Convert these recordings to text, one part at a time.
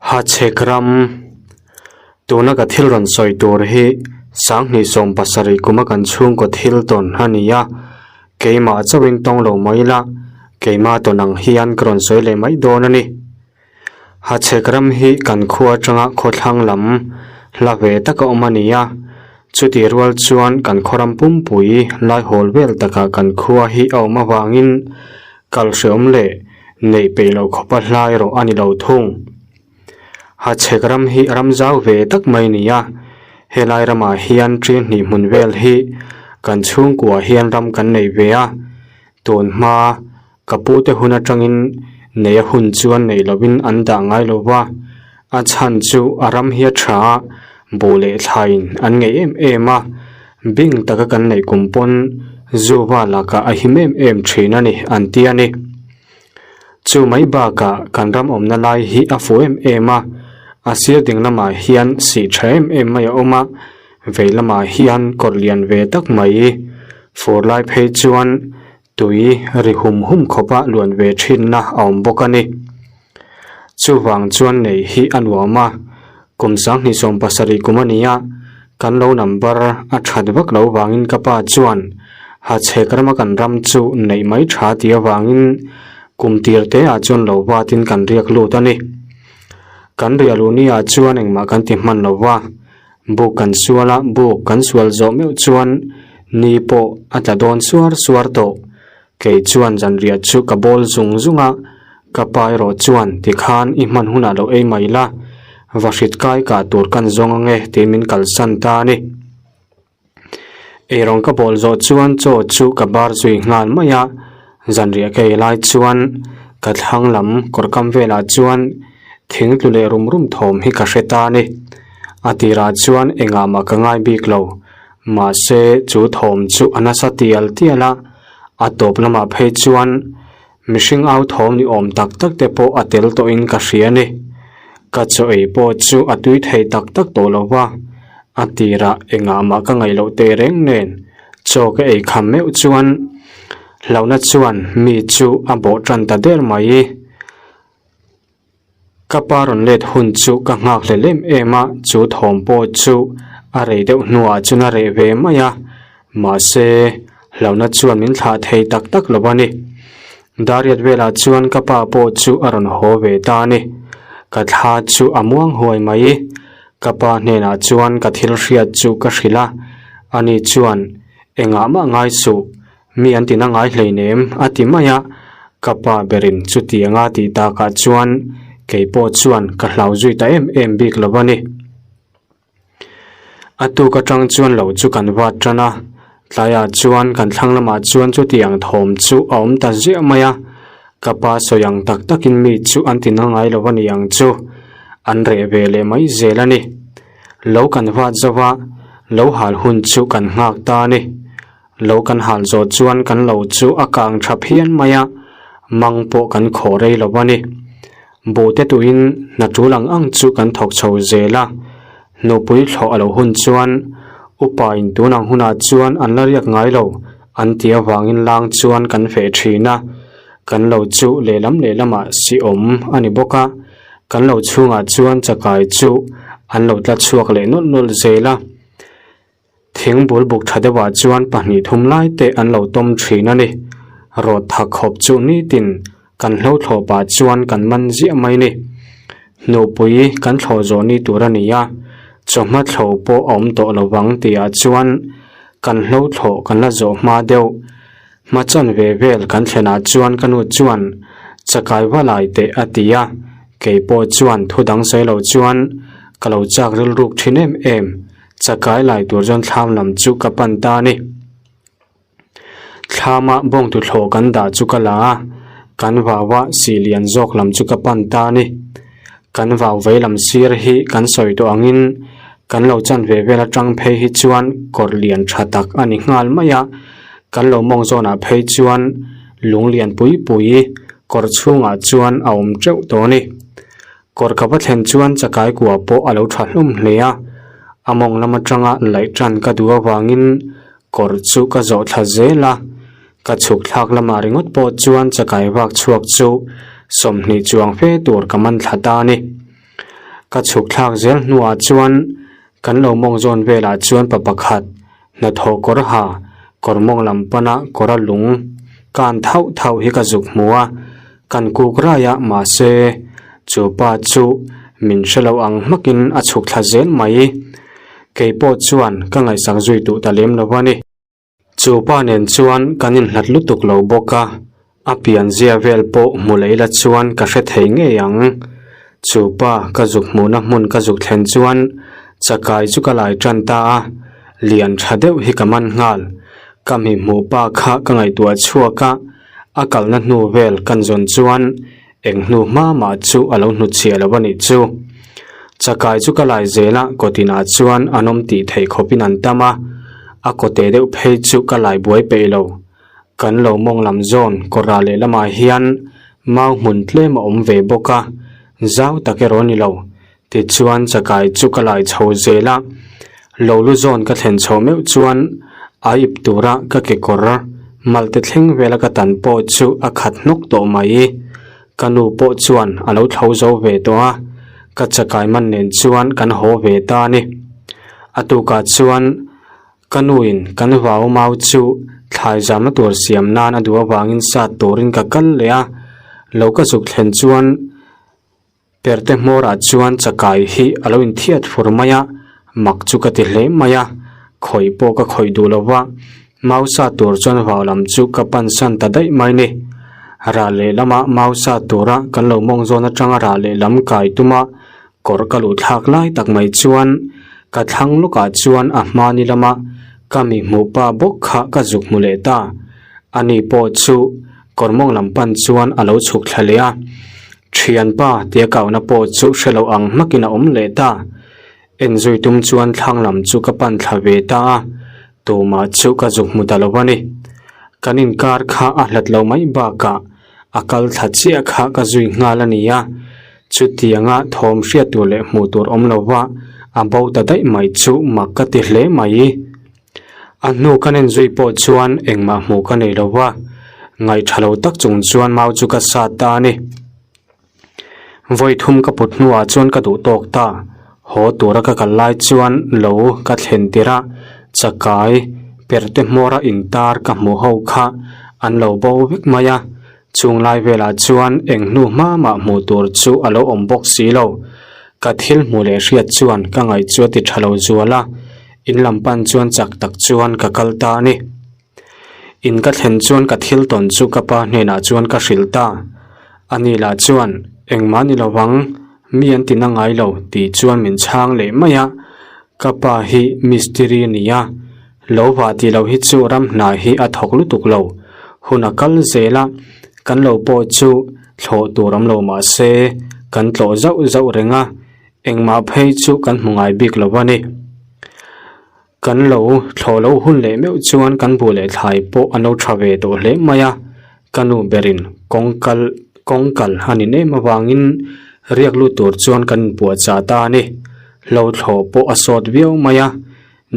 Hachhek ram, Tuna ka thil rawn sawi tur hi sanghnih 70 kuma kan chhungkaw thil tawn a ni a, keimah chauhin tawng lo mai ila, keimah tawn ang hian ka rawn sawi leh mai dawn a ni. Hachhek ram hi kan khua atanga khawthlang lam hla ve taka awm a ni a, chutih rual chuan kan khawram pumpui laihawl vel takah kan khua hi a awm avangin kal hreawm leh neih peih loh khawpa hla erawh a ni lo thung. Hachhek ram hi ram zau ve tak mai a ni a, helai ramah hian ṭin hnih hmun vel hi kan chhungkua hian ram kan nei ve a, tun hma Ka pute hun atangin nei a hun chuan nei lovin an dah ngai lo va, a chhan chu a ram hi a tha a, buh leh thlaiin an ngeih em em a, bing taka kan neih kum pawn zuva lakah a him em em thin a ni an ti a ni. Chu mai bakah kan ram awmna lai hi a fuh em em a, a sir ding lamah hian sih tha em em mai a awm a, vei lamah hian kawr lian ve tak mai fur lai phei chuan Tui ri hum hum khawpa luan ve thinna a awm bawk a ni. Chuvang chuan nei hi a nuam a, kum 2070 kum a ni a, kan lo number a that vak lo vangin ka pa chuan Hachhek rama kan ram chu neih mai tha tih avangin kum tir te ah chuan lo vatin kan riak lut a ni. Kan riah luh ni ah chuan engmah kan ti hman lo va, Buk kan sual a, buk kan sual zawh meuh chuan ni pawh a tla dawn suar suar tawh. Kei chuan zanriah chu ka bawl zung zung a, ka pa erawh chuan tikhan i hman hunah lo ei mai la, va hrit kai kah tur kan zawng ange tiin min kalsan ta a ni. Eirawng ka bawl zawh chuan chaw chu ka bar zui nghal mai a, zanriah ka ei lai chuan ka thlang lam kawr kam velah chuan thing tlu leh rum rum thawm hi ka hre ta a ni. A tirah chuan engah mah ka ngai bik lo, mahse chu thawm chu a nasa tial tial a, a tawp lamah phei chuan Mihring au thawm ni awm tak tak te pawh a tel tawhin ka hria a ni. Ka chaw ei pawh chu a tui thei tak tak tawh lo va, a tirah engah mah ka ngaih loh teh reng nen chaw ka ei kham meuh chuan hlauhna chuan mi chu a bawh tan ta der mai. Ka pa rawn let hun chu ka nghak hlel em em a, chu thawm pawh chu a rei deuh hnuah chuan a reh ve mai a, mahse hlauhna chuan min thlah thei tak tak lo a ni. Dariat velah chuan ka pa pawh chu a rawn haw ve ta a ni. Ka thla chu a muang huai mai. Ka pa hnenah chuan ka thil hriat chu ka hrilh a, ani chuan engah mah ngai suh, Mi an tina ngai hleinem a ti mai a, ka pa berin chutianga tih takah chuan kei pawh chuan ka hlau zui ta em em bik lo a ni. A tuk atang chuan lo chu kan vat tan a, tlaiah chuan kan thlang lamah chuan chutiang thawm chu a awm ta ziah mai a, ka pa sawi ang tak takin mi chu an tina ngai lo a ni ang chu, an reh ve leh mai zel a ni. Lo kan vat zo va, lo hal hun chu kan nghak ta a ni. Lo kan hal zawh chuan kan lo chu a kang tha phian mai a, mang pawh kan khawh rei lo a ni. Buhte tuin hna tul ang ang chu kan thawk chho zel a, nupui thlawh a lo hun chuan upa in tun ang hunah chuan an la riak ngai lo an tih avangin lang chuan kan feh thin a, kan lo chu lehlam lehlamah si awm a ni bawk a, kan lo chhungah chuan chakai chu an lo tla chhuak leh nawlh nawlh zel a. Thing bul buk tha deuhah chuan pahnih thum lai te an lo tawm thin a ni. Rawt tha khawp chu nitin kan hlo thlawh pah chuan kan man ziah mai ni. Hnupui kan thlawh zawh ni tur a ni a, chawhma thlawh pawh a awm tawh lo vang tihah chuan kan hlo thlawh kan la zawh hma deuh. Hma chan ve vel kan thlenah chuan ka nu chuan chakai va lai teh a ti a, kei pawh chuan thu dang sawi lo chuan ka lo chak rilruk thin em em. Chakai lai tur chuan thlam lam chu ka pan ta a ni. Thlama bawng tuthlawh kan dah chu ka la a, kan vau a sih lian zawk lam chu ka pan ta a ni. Kan vau vei lam sir hi kan sawi tawh angin kan lo chan ve vel atang phei hi chuan kawr lian tha tak a ni nghal mai a, kan lo mawng zawnah phei chuan lung lian pui pui kawr chhungah chuan a awm teuh tawh a ni. Kawr ka va thlen chuan chakai kua pawh a lo tha hlawm hle a, a mawng lam atanga laih tan ka duh avangin kawr chu ka zawh thla zel a, ka chhuk thlak lamah ringawt pawh chuan chakai vak chhuak chu 20 chuang fe tur ka man thla ta a ni. Ka chhuk thlak zel hnuah chuan kan lo mawng zawn velah chuan pa pakhat hnathawh kawr ha kawr mawng lam pana kawra lung kan thauh thauh hi ka zuk hmu a, kan kuk rai a mahse chu pa chu min hre lo ang hmakin a chhuk thla zel mai. Kei pawh chuan ka ngaihsak zui duh ta lem lo a ni. Chu pa nen chuan kan inhlat lutuk lo bawk a, a pianzia vel pawh hmu leh ila chuan ka hre thei ngei ang. Chu pa ka zuk hmuhna hmun ka zuk thlen chuan chakai chu ka lai tan ta a, lian tha deuh hi ka man nghal. Ka mi hmuh pa kha ka ngaihtuah chhuak a, a kalna hnu vel kan zawn chuan Eng hnu hma mah chu a lo hnutchhiah lo a nih chu. Chakai chu ka lai zel a, kawtinah chuan an awm tih theih khawpin an tam a, a kawte deuh phei chu ka lai buai peih lo. Kan lo mawng lam zawn kawrah lehlamah hian mau hmun tlem a awm ve bawk a, zau tak erawh a ni lo. Tichuan chakai chu ka lai chho zel a, lo lu zawn ka thlen chho meuh chuan a ip tura ka kekawr malte thleng vela ka tan pawh chu a khat hnawk tawh mai. Ka nu pawh chuan a lo thlo zo ve tawh a, ka chakai man nen chuan kan haw ve ta a ni. A tukah chuan ka nuin kan vau mau chu thlai zamna tur siam nan a duh avangin sat turin ka kal leh a, lo ka zuk thlen chuan Perte hmawrah chuan chakai hi a lo inthiat fur mai a, mak chu ka ti hle mai a, khawih pawh ka khawih duh lo va, mau sa tur chuan vau lam chu ka pan san ta daih mai ni. Rah lehlamah mau sa tura kan lo mawng zawn atanga rah lehlam kai tuma kawr ka luh thlak lai tak mai chuan ka thlang lawkah chuan a hmani lama ka mi hmuh pa bawk kha ka zuk hmu leh ta. Ani pawh chu kawr mawng lam pan chuan a lo chhuk thla leh a. Thianpa tia kauna pawh chu hre lo ang hmakin a awm leh ta. Enzui tum chuan thlang lam chu ka pan thla ve ta a, tumah chu ka zuk hmu ta lo a ni. Kan inkar kha a hlat lo mai bakah a kal thla chiah kha ka zui nghal a ni a, chutianga thawm hriat tur leh hmuh tur awm lova a bo ta daih mai chu mak ka ti hle mai. A hnu ka nen zui pawh chuan engmah hmuh ka nei lo va, ngaih tha lo tak chung chuan mau chu ka sat ta a ni. Vawi thum ka put hnuah chuan ka duh tawk ta, haw tura ka kal lai chuan lo ka thlen tirh a, chakai perte hmawra intar ka hmuh ho kha an lo bo vek mai a, chung lai velah chuan eng hnu hma mah hmuh tur chu a lo awm bawk si lo. Ka thil hmuh leh hriat chuan ka ngaih chu a ti tha lo zual a, In lam pan chuan chak tak chuan ka kal ta a ni. In ka thlen chuan ka thil tawn chu ka pa hnenah chuan ka hrilh ta. Ani lah chuan, Engmah ni lo vang, mi an ti na ngai lo tih chuan min chhang leh mai a. Ka pa hi mistiri a ni a, lo vah tih loh hi chu ram hna hi a thawk lutuk lo. Hun a kal zel a, kan lo pawh chu thlawh tur awm lo mah se kan tlawh zauh zauh reng a. Engmah phei chu kan hmu ngai bik lo a ni. Kan lo thlawh loh hun leh meuh chuan kan buh leh thlai pawh an lo tha ve tawh hle mai a, ka nu berin kawng kal kawng kal a ni nem avangin riak lut tur chuan kan inpuahchah ta a ni. Lo thlawh pawh a sawt viau mai a,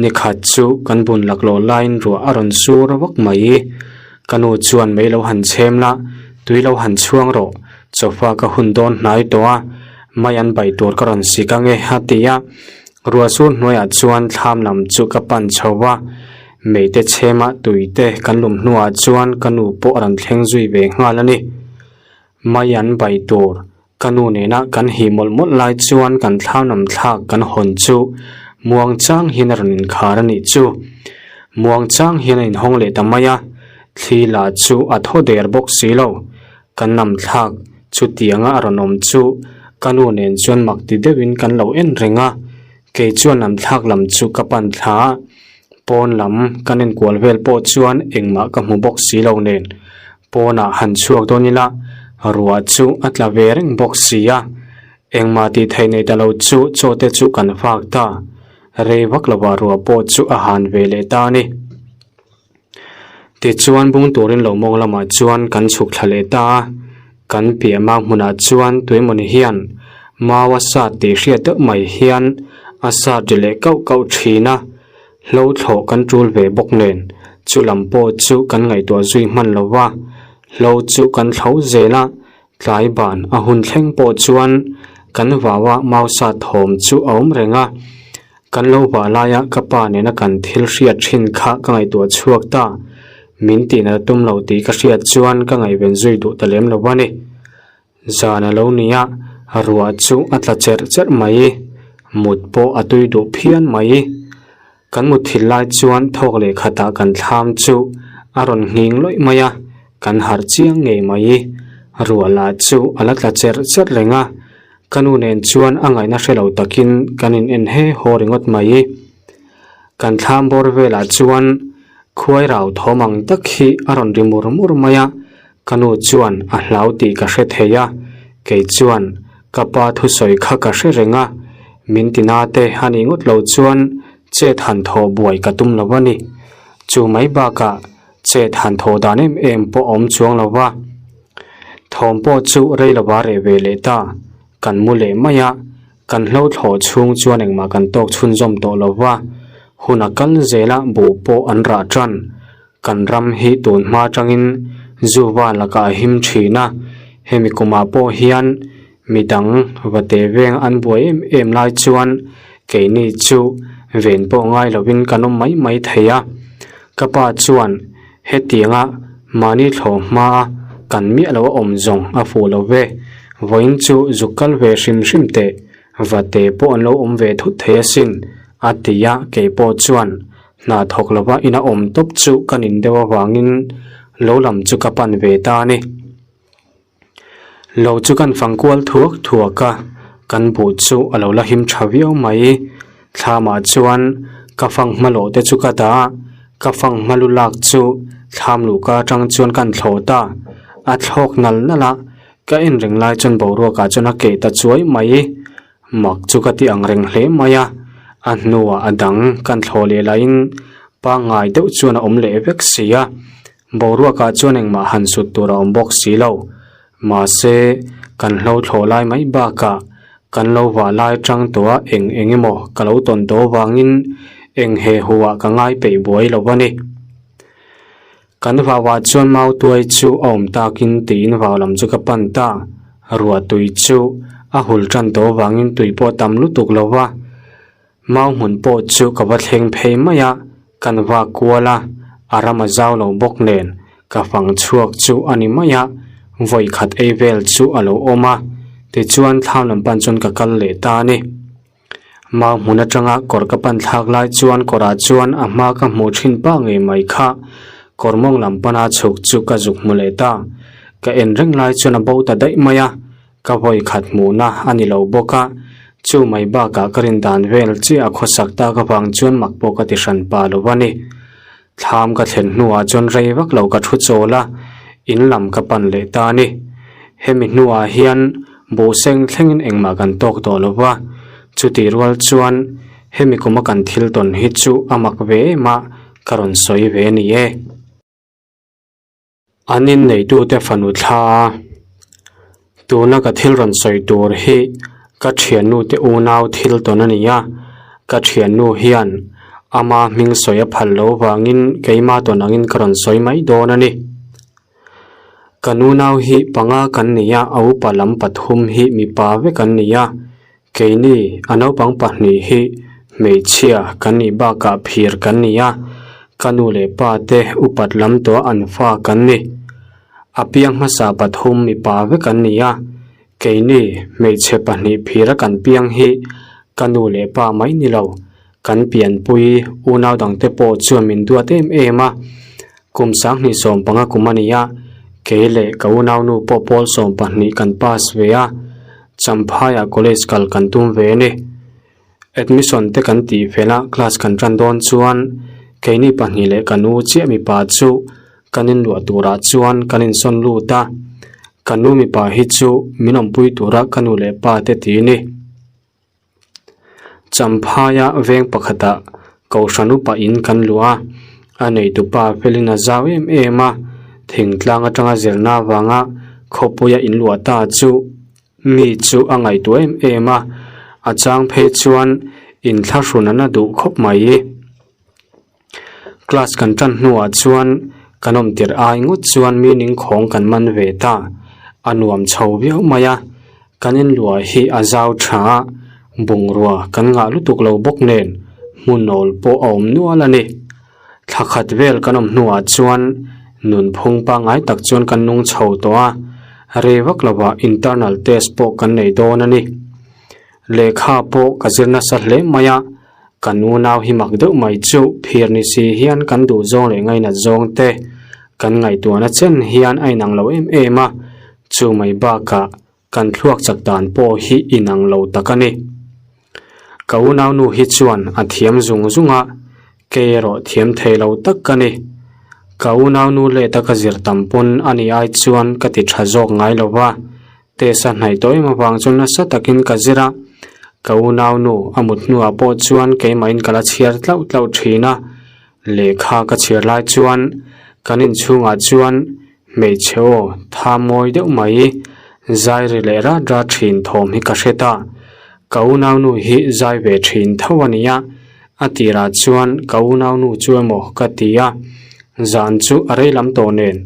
Nikhat chu kan bun laklawh laiin ruah a rawn sur vak mai. Ka nu chuan mei lo han chhem la, tui lo han chhuang rawh, chawfa ka hun dawn hnai tawh a, mai an bai tur ka rawn sik ange a ti a. Ruah sur hnuaiah chuan thlam lam chu ka pan chho va, mei te chhema tui te kan lum hnuah chuan ka nu pawh a rawn thleng zui ve nghal a ni. Mai an bai tur Ka nu nena kan hi mawlh mawlh lai chuan kan thlanawm thlak kan hawn chu muang chang hian a rawn inkhar a nih chu. Muang chang hian a inhawng leh ta mai a, thli lah chu a thaw der bawk si lo. Kan nam thlak chutianga a rawn awm chu ka nu nen chuan mak ti deuhin kan lo en reng a, kei chuan lam thlak lam chu ka pan thla a. Pawn lam kan enkual vel pawh chuan engmah ka hmu bawk si lo nen Pawnah han chhuak dawn ila ruah chu a tla ve reng bawk si a, engmah tih theih nei ta lo chu chaw te chu kan fak ta. Rei vak lovah ruah pawh chu a han ve leh ta a ni. Tichuan bung turin lo mawng lamah chuan kan chhuk thla leh ta a, kan piah mau hmunah chuan tuemawni hian mau a sat tih hriat deuh mai hian a sat ri leh kauh kauh thin a. Hlo thlawh kan tul ve bawk nen, chu lam pawh chu kan ngaihtuah zui hman lo va, hlo chu kan thlo zel a, tlai ban a hun thleng pawh chuan Kan vaua mau sa thawm chu a awm reng a. Kan lo vah laia ka pa nena kan thil hriat thin kha ka ngaihtuah chhuak ta. Min tihna tum lo tih ka hriat chuan ka ngaihven zui duh ta lem lo a ni. Zan a lo ni a, ruah chu a tla cherh cherh mai. Mut pawh a tui duh phian mai. Kan mutthilh lai chuan thawk leh khatah kan thlam chu a rawn nghing lawih mai a, kan harh chiang ngei mai. Ruah lah chu a la tla cherh cherh reng a, ka nu nen chuan a ngaihna hre lo takin kan in en he haw ringawt mai. Kan thlam bawr velah chuan khuai rau thawm ang tak hi a rawn ri mur mur mai a, ka nu chuan a hlau tih ka hre thei a, kei chuan ka pa thusawi kha ka hre reng a, min tina te a nih ngawt lo chuan chet han thawh buai ka tum lo a ni. Chu mai bakah chet han thawh dan em em pawh a awm chuang lo va, thawm pawh chu rei lova reh ve leh ta, kan mu leh mai a, kan hlo thlawh chhung chuan engmah kan tawk chhunzawm tawh lo va, hun a kal zel a buh pawh an rah tan. Kan ram hi tun hma atangin Zuva lakah a him thin a, hemi kumah pawh hian midang va teh veng an buai em em lai chuan keini chu ven pawh ngai lovin kan awm mai mai thei a. Ka pa chuan hetianga mahni thlawh hmaa kan miah lo a awm zawng a fuh lo ve, vawiin chu zuk kal ve hrim hrim teh, va teh pawh an lo awm ve thut thei asin a ti a, keipawh chuan Hna thawk lova ina awm tawp chu ka nin deuh avangin lo lam chu ka pan ve ta a ni. Lo chu kan fang kual thuak thuak a, kan buh chu a lo la him tha viau mai. Thlamah chuan ka fang hma lawh te chu ka dah a, ka fang hma lu lak chu thlam luhka atang chuan kan thlawh ta. A thlawk nal nal a, ka en reng lai chuan boruakah chuan a keh ta chuai mai. Mak chu ka ti ang reng hle mai a, a hnuah a dang kan thlawh leh lahin pangngai deuh chuan a awm leh vek si a, boruakah chuan engmah han sut tur a awm bawk si lo. Mahse, kan hlo thlawh lai mai bakah kan lo vah lai tang tawh a eng eng emaw ka lo tawn tawh avangin eng he huah ka ngai peih buai lo a ni. Kan vauah chuan mautuai chu a awm takin tiin vau lam chu ka pan ta. Ruah tui chu a hul tan tawh avangin tui pawh a tam lutuk lo va. Mau hmun pawh chu ka va thleng phei mai a, kan vak kual a, a ram a zau lo bawk nen ka fang chhuak chu a ni mai a, vawi khat ei vel chu a lo awm a, tichuan thlam lam pan chuan ka kal leh ta a ni. Mau hmun atanga kawr ka pan thlak lai chuan kawrah chuan a hma ka hmuh thin pa ngei mai kha kawr mawng lam pana chhuk chu ka zuk hmu leh ta. Ka en reng lai chuan a bo ta daih mai a, ka vawi khat hmuhna a ni lo bawk a, chu mai bakah ka rin dan vel chiah a khawsak tak avang chuan mak pawh ka ti hran pa lo a ni. Thlam ka thlen hnuah chuan rei vak lo ka thu chawl a, in lam ka pan leh ta a ni. Hemi hnuah hian buhseng thlengin engmah kan tawk tawh lo va, chutih rual chuan hemi kuma kan thil tawn hi chu a mak ve em a, ka rawn sawi ve a ni e. An inneitute fanu thla a, tuna ka thil rawn sawi tur hi ka thiannute unau thil tawn a ni a, ka thiannu hian ama hming sawi a phal lo vangin keima tawn angin ka rawn sawi mai dawn a ni. Ka nunau hi panga kan ni a, a upa lam pathum hi mipa vek an ni a, Keini a naupang pahnih hi hmeichhia kan nih bakah phir kan ni a, ka nu leh pa te upat lam tawh an fa kan ni. A piang hmasa pathum mipa vek an ni a, keini hmeichhe pahnih phira kan piang hi ka nu leh pa mai ni lo, kan pianpui unau dangte pawh chuan min duat em em a. Kum sanghnih 15 kum a ni a, kei leh ka unaunu pawh pawl 12 kan pass ve a, Champhaiah college kal kan tum ve a ni. Admission te kan tih fel a, class kan tan dawn chuan keini pahnih leh ka nu chiah mipa chu kan inluah turah chuan kan insawn lut a, ka nu mipa hi chu min awmpui tura ka nu leh pa te ti a ni. Champhaia veng pakhatah Kohhran upa in kan luah a, a neitupa felin a zau em em a, thingtlang atanga zirna avanga khawpuia in luah ta chu mi chu a ngaihtuah em em a, a chang phei chuan inthlahrun an a duh khawp mai. Class kan tan hnuah chuan kan awm tirh ai ngawt chuan mi ningkhawng kan man ve ta, a nuam chho viau mai a. Kan inluah hi a zau tha a, bungrua kan ngah lutuk lo bawk nen hmun awl pawh a awm nual a ni. Thla khat vel kan awm hnuah chuan nunphung pangngai tak chuan kan nung chho tawh a, rei vak lovah internal test pawh kan nei dawn a ni. Lehkha pawh ka zir nasa hle mai a, kan unau hi mak deuh mai chu phir ni si hian kan duh zawng leh ngainat zawng te kan ngaihtuahna chen hian a inang lo em em a, chu mai bakah kan thluak chak dan pawh hi inang lo tak a ni. Ka unau nu hi chuan a thiam zung zung a, kei erawh thiam thei lo tak ka ni. Ka unau nu let a ka zir tam pawn a ni ai chuan ka ti tha zawk ngai lo va, test a hnaih tawh em avang chuan nasa takin ka zir a, ka unau nu a mut hnuah pawh chuan keimahin ka la chhiar tlauh tlauh thin a, lehkha ka chhiar lai chuan kan inchhungah chuan Hmeichhe aw, tha mawi deuh mai, zai ri leh rat rat thin thawm hi ka hre ta. Ka unaunu hi zai ve thin tho a nia, a tirah chuan ka unaunu chu emaw ka ti a, zan chu a rei lam tawh nen,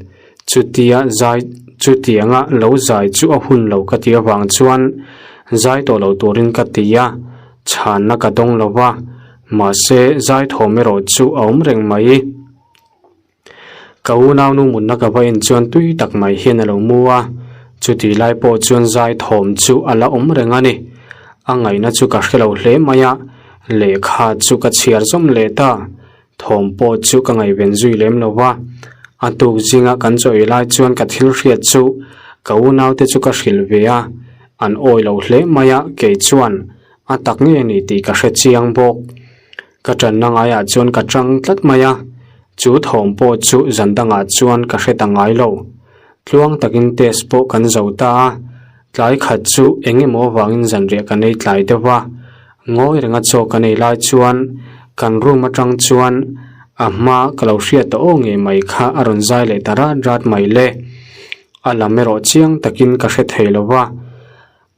chutia zai chutianga lo zai chu a hun lo ka ti avang chuan zai tawh lo turin ka ti a, chhanna ka dawng lo va, mahse zai thawm erawh chu a awm reng mai. Ka unaunu mutna ka va en chuan tui tak mai hian a lo mu a, chutih lai pawh chuan zai thawm chu a la awm reng a ni. A ngaihna chu ka hre lo hle mai a, lehkha chu ka chhiar zawm leh ta. Thawm pawh chu ka ngaihven zui lem lo va, a tuk zinga kan chaw ei lai chuan ka thil hriat chu ka unaute chu ka hrilh ve a, an awi lo hle mai a, kei chuan a tak nge ni tih ka hre chiang bawk. Ka ṭanna ngaiah chuan ka ṭang tlat mai a, chu thawm pawh chu zan dangah chuan ka hre ta ngai lo. Tluang takin test pawh kan zo ta a, tlai khat chu eng emaw avangin zanriah ka nei tlai deuh a, ngawi renga chaw ka nei lai chuan kan room aṭang chuan a hma ka lo hriat ta aw ngei mai kha a rawn zai leh ta rat rat mai le. A lam erawh chiang takin ka hre thei lo va.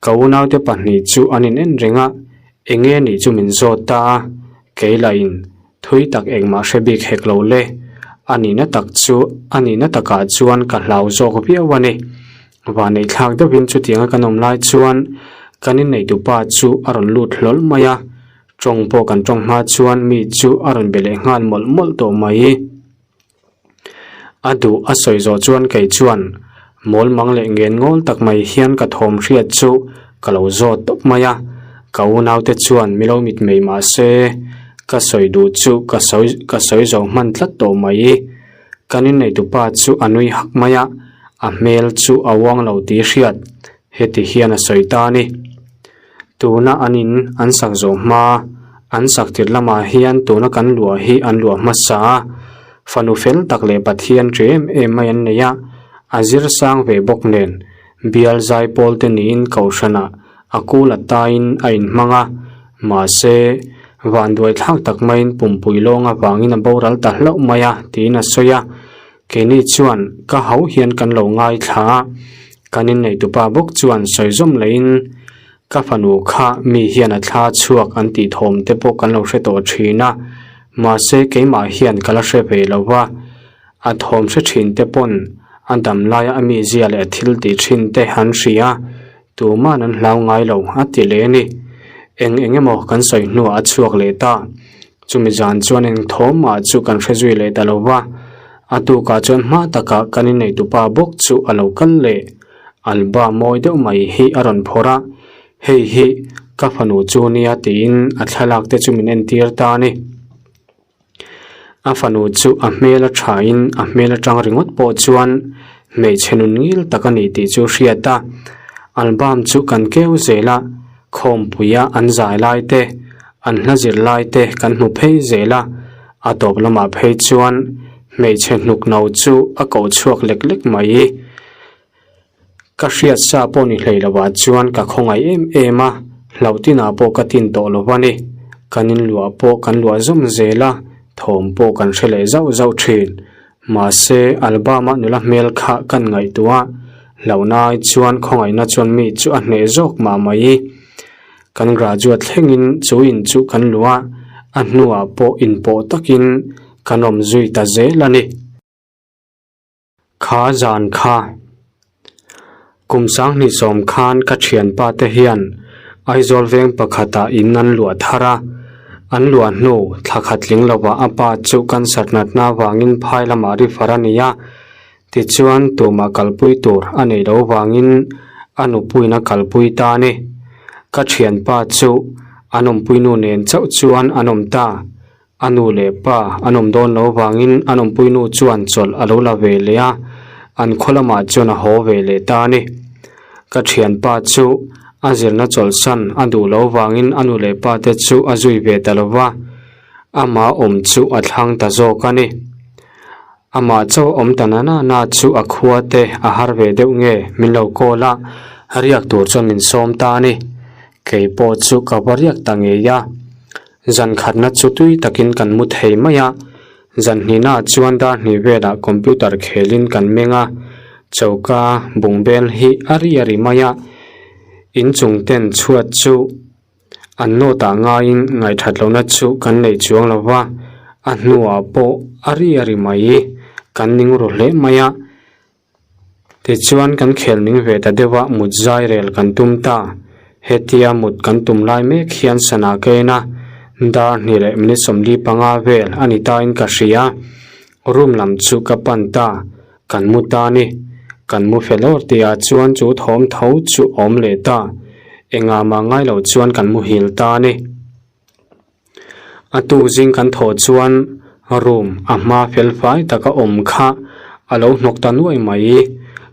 Ka unaute pahnih chu an in en reng a, eng nge nih chu min zawt ta a, kei lah in thui tak engmah hre bik hek lo le, a nihna tak chu a nihna takah chuan ka hlau zawk viau a ni. Vanneih thlak deuhin chutianga kan awm lai chuan kan inneihtupa chu a rawn lut hlawl mai a, tawng pawh kan tawng hma chuan mi chu a rawn be leh nghal mawlh mawlh tawh mai. A duh a sawi zawh chuan kei chuan mawl mang leh ngen ngawl tak mai hian ka thawm hriat chu ka lo zawt tawp mai a, ka unaute chuan mi lo mitmei mah se ka sawi duh chu ka sawi ka sawi zo hman tlat tawh mai. Kan inneitupa chu a nui hak mai a, a hmel chu a uang lo tih hriat heti hian a sawi ta a ni. Tuna an in an sak zawh hma, an sak tir lamah hian tuna kan luah hi an luah hmasa a, fanu fel tak leh Pathian ṭi em em mai an nei a, a zir sang ve bawk nen bial zai pawl te niin kohhranah a kul a taiin a inhmang a, mahse vanduai thlak tak maiin pumpui lawng avangin a boral ta hlauh mai a tiin a sawi a, keini chuan ka ho hian kan lo ngaithla a. Kan inneihtupa bawk chuan sawi zawm leiin ka fanu kha mi hian a thla chhuak an tih thawm te pawh kan lo hre tawh thin a, mahse keimah hian ka la hre ve lo va, a thawm hre thin te pawn a dam laia a mizia leh a thil tih thin te an hria, tuman an hlau ngai lo a ti leh a ni. Eng eng emaw kan sawi hnuah a chhuak leh ta. Chumi zan chuan eng thawmah chu kan hre zui leh ta lo va, a tukah chuan hma takah kan inneihtupa bawk chu a lo kal leh. Alba mawi deuh mai hi a rawn phawrh a, hei hi ka fanu chu nia tiin a thlalak te chu min entir ta a ni. A fanu chu a hmel a thain a hmel atang ringawt pawh chuan hmeichhe nun ngil tak a ni tih chu hriat a, album chu kan keu zel a, khawmpuia an zai lai te, An hla zir lai te kan hmu phei zel a, a tawp lamah phei chuan hmeichhe hnuk no chu a koh chhuak lek lek mai. Ka hriat sa pawh ni hlei lovah chuan ka khawngaih em em a, hlauh tinah pawh ka tin tawh lo a ni. Kan inluah pawh kan luah zawm zel a, thawm pawh kan hre leh zauh zauh thin. Mahse, Albama nula hmel kha kan ngaihtuah a, hlauhna ai chuan khawngaihna chuan mi chu a hneh zawk mah mai. Kan graduate thlengin chu in chu kan luh a, a hnuah pawh inpawh takin kan awm zui ta zel a ni. Kha zan kha. Kum 2010 khan ka thianpa te hian Aizawl veng pakhatah in an luah thar a, an luah hnu thla khat tling lovah a pa chu cancer natna avangin phai lamah refer a ni a, tichuan tumah kalpui tur a neih loh vangin a nupuiin a kalpui ta a ni. Ka thianpa chu an awmpuinu nen chauh chuan an awm ta. A nu leh pa an awm dawn lo vangin an awmpui nu chuan chawlh a lo la ve leh a, an khaw lamah chuan a haw ve leh ta a ni. Ka thianpa chu a zirna chawlhsan a duh lo vangin a nu leh pa te chu a zui ve ta lo va, amah awm chu a thlang ta zawk a ni. Amah chauh awm ta na na na chu a khua te a har ve deuh nge min lo call a, riak tur chuan min sawm ta a ni. Kei pawh chu ka va riak ta ngei a. Zan khatna chu tui takin kan mu thei mai a, zan hnihnaah chuan dar hnih velah computer khelin kan meng a, choka bungbel hi a ri a ri mai a, inchung ten chhuat chu an nawt ah ngaiin ngaihthat lohna chu kan nei chuang lo va, a hnuah pawh a ri a ri mai, kan ning ru hle mai a. Tichuan kan khel ning ve ta deuh a, mut zai rel kan tum ta. Hetia mut kan tum lai mek hian sana ka en a, dar hnih leh minute 45 vel a ni tain ka hria. Room lam chu ka pan ta, kan mu ta ni. Kan mu fel awr tihah chuan chu thawm tho chu awm leh ta. Engah mah ngai lo chuan kan muhil ta ni. A tuk zing kan thawh chuan room a hma fel fai taka awm kha a lo hnawk ta nuai mai.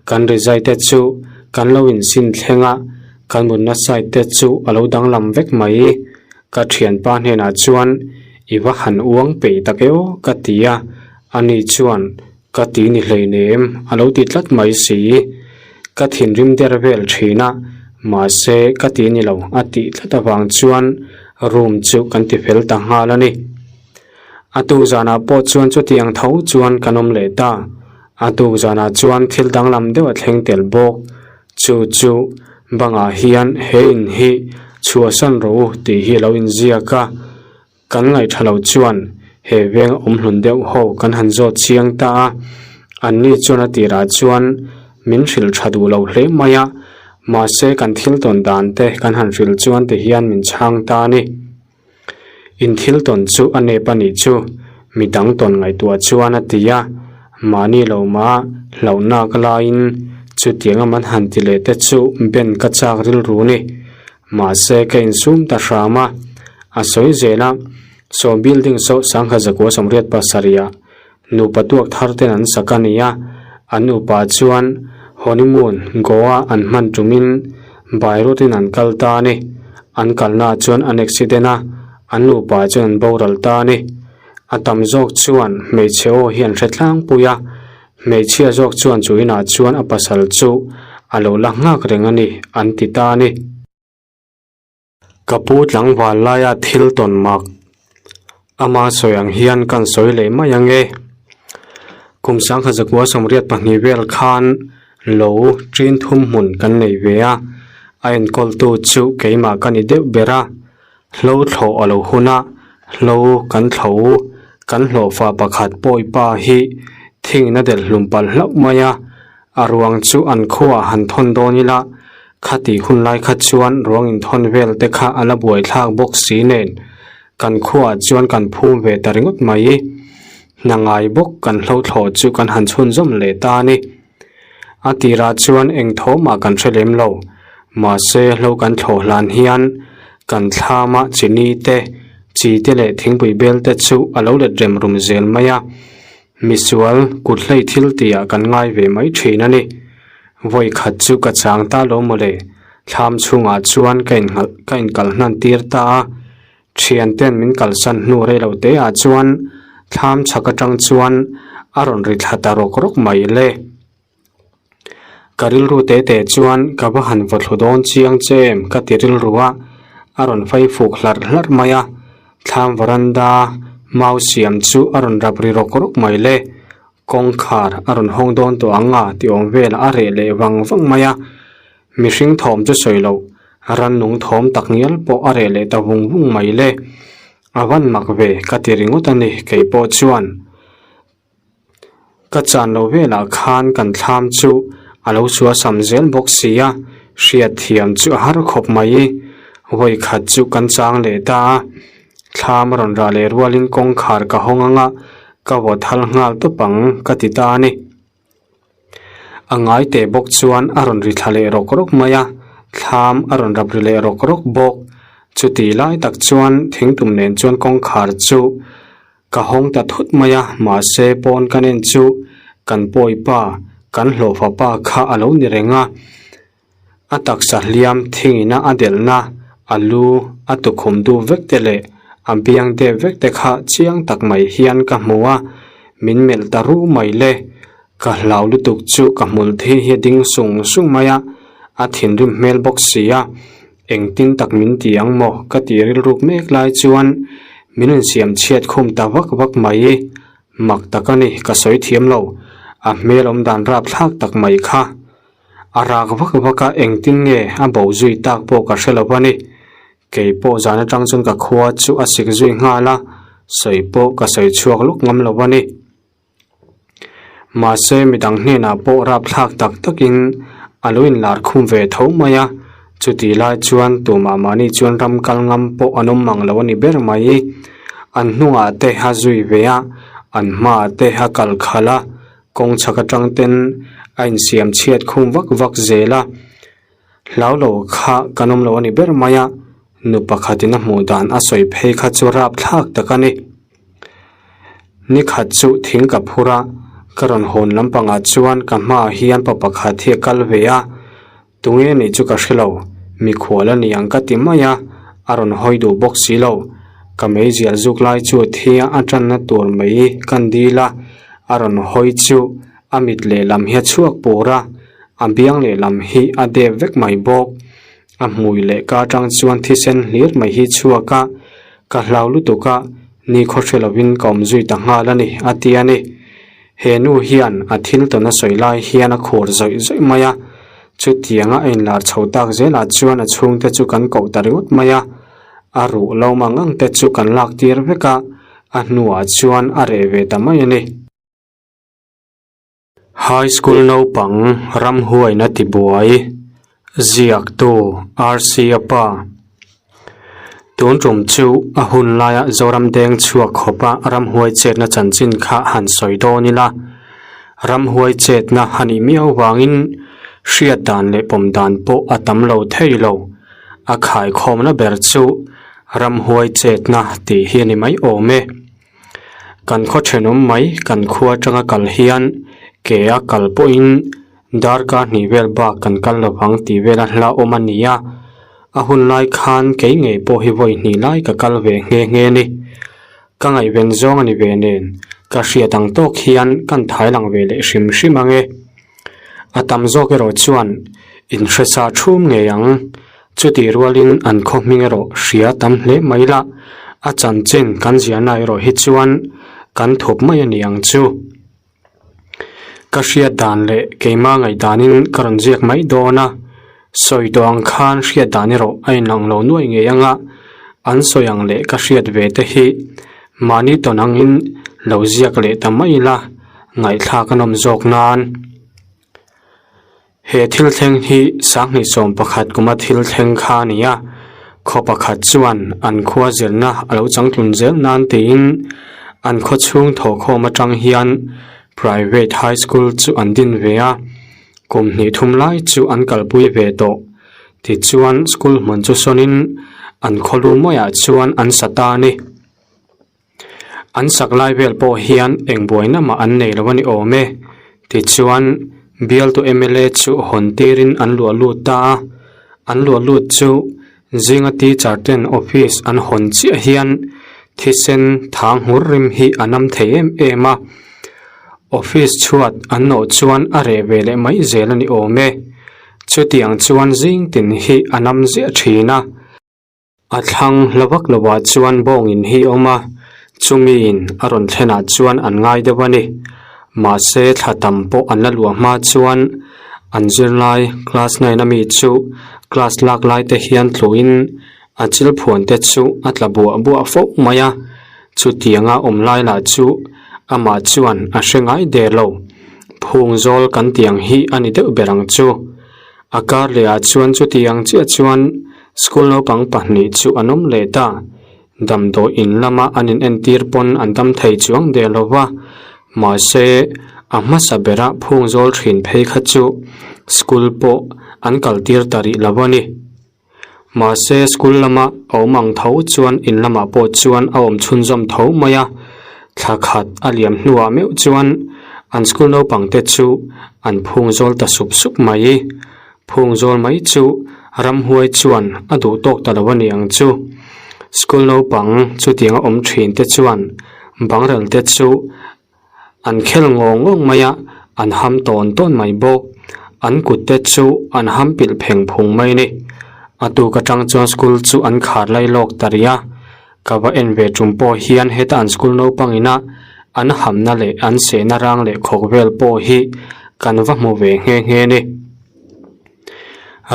Kan rizai te chu kan lo insin thleng a, kan mutna side te chu a lo danglam vek mai. Ka thianpa hnenah chuan i va han uang peih tak e aw ka ti a, ani chuan ka ti ni hleinem a lo ti tlat mai si. Ka thinrim der vel thin a, mahse ka ti ni lo a tih tlat avang chuan room chu kan ti fel ta nghal a ni. A tuk zanah pawh chuan chutiang tho chuan kan awm leh ta. A tuk zanah chuan thil danglam deuh a thleng tel bawk. Chu chu bangah hian he in hi chhuahsan rawh u tih hi a lo inziak a. Kan ngaihṭha lo chuan he veng awm hlun deuh ho kan han zawt chiang ta a, anni chuan a tirah chuan min hrilh ṭha duh lo hle mai a, mahse kan thil tawn dan te kan han hrilh chuan ti hian min chhang ta a ni. In thil tawn chu a nep a nih chu, mi dang tawn ngaihtuah chuan a ti a, mahni lo mah hlauhnak laiin chutianga man han ti leh te chu ben ka chak rilru ni. Mahse ka insum ta hram a, a sawi zel a, saw building saw 1987 ah nupa tuak thar ten an sak a ni a, an nupa chuan honeymoon Goa an hman tumin Beirut in an kal ta a ni, an kalna ah chuan an accident a, an nupa chuan an boral ta a ni. A tam zawk chuan hmeichhe aw hi an hre tlangpui a, Hmeichhia zawk chuan chu inah chuan a pasal chu a lo la nghak reng a ni, an ti ta a ni. Ka pu tlangval laia thil tawn mak ama sawi ang hian kan sawi leh mai ang e. Kum 1982 vel khan lo ṭin thum hmun kan nei ve a, a enkawltu chu keimah ka ni deuh ber a. Hlo thlawh a lo hun a, hlo kan thlo, kan hlawhfa pakhat pawipa hi thingin a delh hlum palh hlauh mai a, a ruang chu an khuaah han thawn dawn ila, khati hun lai kha chuan ruang inthawn vel te kha a la buaithlak bawk si nen, kan khuaah chuan kan phum ve ta ringawt mai. Hna ngai bawk kan hlo thlawh chu kan han chhunzawm leh ta a ni. A tirah chuan eng thawmah kan hre lem lo, mahse hlo kan thlawh hlan hian kan thlama chini te, chi te leh thingpui bel te chu a lo let rem rum zel mai a, misual kut hlei thil tihah kan ngai ve mai thin a ni. Vawi khat chu ka chang ta lo mawle, thlam chhungah chuan ka innghalh ka inkal hnan tir ta a, Thianten min kalsan hnu rei lo te ah chuan thlam chhak atang chuan a rawn ri thla ta rawk rawk mai le. Ka rilru te te chuan ka va han vaw thlu dawn chiang che em ka ti rilru a, a rawn fai fuk hlarh hlarh mai a, thlam varanda mau siam chu a rawn rap ri rawk rawk mai le. Kawngkhar a rawn hawng dawn tawh ang a ti awm velah a reh leh vang vang mai a. Mihring thawm chu sawi loh, rannung thawm tak ngial pawh a reh leh ta vung vung mai le. A van mak ve ka ti ringawt a ni kei pawh chuan. Ka chan lo velah khan kan thlam chu A lo suasam zel bawk si a, hriatthiam chu a har khawp mai. Vawi khat chu kan chang leh ta a, thlam a rawn rah leh rualin kawngkhar ka hawng ang a, ka vaw thal nghal tawp ang ka ti ta a ni. A ngai teh bawk chuan a rawn ri thla leh rawk rawk mai a, thlam a rawn rap ri leh rawk rawk bawk. Chuti lai tak chuan thingtum nen chuan kawngkhar chu ka hawng ta thut mai a, mahse pawn ka nen chu kan pawipa, kan hlawhfa pa kha a lo ni reng a. A taksa hliam thingina a delhna, a lu, a tukhum duh vek te leh a biang dep vek te kha chiang tak mai hian ka hmu a, min melh ta ru mai le. Ka hlau lutuk chu ka hmul thi hi a ding sung sung mai a, a thinrim hmel bawk si a, engtin tak min ti ang maw ka ti rilruk mek lai chuan min insiam chhiat khum ta vak vak mai. Mak tak a ni, ka sawi thiam lo, a hmel awm dan rapthlak tak mai kha. A rak vak vak a, engtin nge a bo zui tak pawh ka hre lo a ni. Kei pawh zan atang chuan ka khua chu a sik zui nghal a, sawi pawh ka sawi chhuak lawk ngam lo a ni. Mahse midang hnenah pawh rapthlak tak takin a lo inlar khum ve tho mai a, chutih lai chuan tumah mahni chuan ram kal ngam pawh an awm mang lo a ni ber mai. An hnungah te a zui ve a, an hmaah te a kal khalh a, Kawng chhak atang ten a insiam chhiat khum vak vak zel a, hlau lo kha kan awm lo a ni ber mai a, nu pakhatin a hmuh dan a sawi phei kha chu rapthlak tak a ni. Ni khat chu thing ka phur a, ka rawn hawn lampangah chuan ka hmaah hian pa pakhat hi a kal ve a, Tunge nih chu ka hre lo, mikhual a ni ang ka ti mai a, a rawn hawi duh bawk si lo. Ka meizial zuk lai chu thia a tanna tur mai kan dil a, a rawn hawi chu a mit lehlam hi a chhuak pur a, a biang lehlam hi a dep vek mai bawk. A hmui leh ka atang chuan thisen hlir mai hi chhuak a, ka hlau lutuk a, nikhaw hre lovin ka awm zui ta nghal a ni, a ti a ni. He nu hian a thil tawn a sawi lai hian a khur zawih zawih mai a, chutianga a inlar chho tak zelah chuan a chhungte chu kan koh ta ringawt mai a, a ruh lo mang ang te chu kan lak tir vek a, a hnuah chuan a reh ve ta mai a ni. High School naupang ramhuaina tibuai ziaktu RC-a pa. Tun tum chu a hun laia Zoram deng chhuak khawpa ramhuai chetna chanchin kha han sawi dawn ila, ramhuai chetna a nih miau vangin hriat dan leh pawm dan pawh a tam lo thei lo. A khaikhawmna ber chu ramhuai chetna tih hi a ni mai awm e. Kan khaw thenawm mai kan khua atanga kal hian ke a kal pawhin darkar hnih vel bak kan kal lovang tih vela hla awm a ni a, a hun lai khan kei ngei pawh hi vawi hnih lai ka kal ve nghe nghe a ni. Ka ngaihven zawng a ni ve nen ka hriat ang tawk hian kan thai lang ve leh hrim hrim ang e. A tam zawk erawh chuan inhresa thum ngei ang. Chutih rualin an khaw hming erawh hria tam hle mai la, a chanchin kan ziahna erawh hi chuan kan thup mai a ni ang chu. Ka hriat dan leh keimah ngaihdanin ka rawn ziak mai dawn a, sawi tawh ang khan hriat dan erawh a inlang lo nuai ngei ang a, an sawi ang leh ka hriat ve te hi mahni tawn angin lo ziak leh ta mai ila ngaihthlak a nawm zawk nan. He thil thleng hi sanghnih 11 kuma thil thleng kha a ni a, khaw pakhat chuan an khua zirna a lo changtlun zel nan tiin an khaw chhung thawhkhawm atang hian private high school chu an din ve a, kum hnih thum lai chu an kalpui ve tawh. Tichuan school hmun chu sawnin an khaw lu maiah chuan an sa ta a ni. An sak lai vel pawh hian eng buaina mah an nei lo a ni awm e. Tichuan, bialtu mla chu hawn tirin an luah lut ta a, an luah lut chu zinga teacher ten office an hawn chiah hian thisen thang nghur rim hi a nam thei em em a. Office chhuat an nawh chuan a reh ve leh mai zel a ni awm e. Chutiang chuan zing tin hi a nam ziah thin a. A thlang hla vak lovah chuan bawngin hi a awm a, chumiin a rawn thlenah chuan an ngai deuh a ni. Mahse thla tam pawh an la luah hma chuan an zirlai class nine ami chu class lak lai te hian tluin a chil phuan te chu a tla buah buah fo mai a, chutianga awm lai lah chu amah chuan a hre ngai der lo. Phungzawl kan tih ang hi a ni deuh ber ang chu. A kar leh ah chuan chutiang chiah chuan school naupang pahnih chu an awm leh ta. Damdawi in lama an in entir pawn an dam thei chuang der lo va, mahse a hmasa bera phungzawl thin phei kha chu school pawh an kal tir ta rih lo a ni. Mahse school lama a awm ang tho chuan in lamah pawh chuan a awm chhunzawm tho mai a, thla khat a liam hnuah meuh chuan an school naupang te chu an phung zawl ta sup sup mai. Phung zawl mai chu ramhuai chuan a duh tawk ta lo a ni ang chu. School naupang chutianga awm thin te chuan bangrel te chu An khel ngawng ngawng mai a, an ham tawn tawn mai bawk. An kut te chu an ham pilh pheng phung mai a ni. A tuk atang chuan school chu an khar lai lawk ta rih a. Ka va en ve tum pawh hian heta an school naupang ina an hamna leh an sehna rang leh khawk vel pawh hi kan va hmu ve nghe nghe a ni.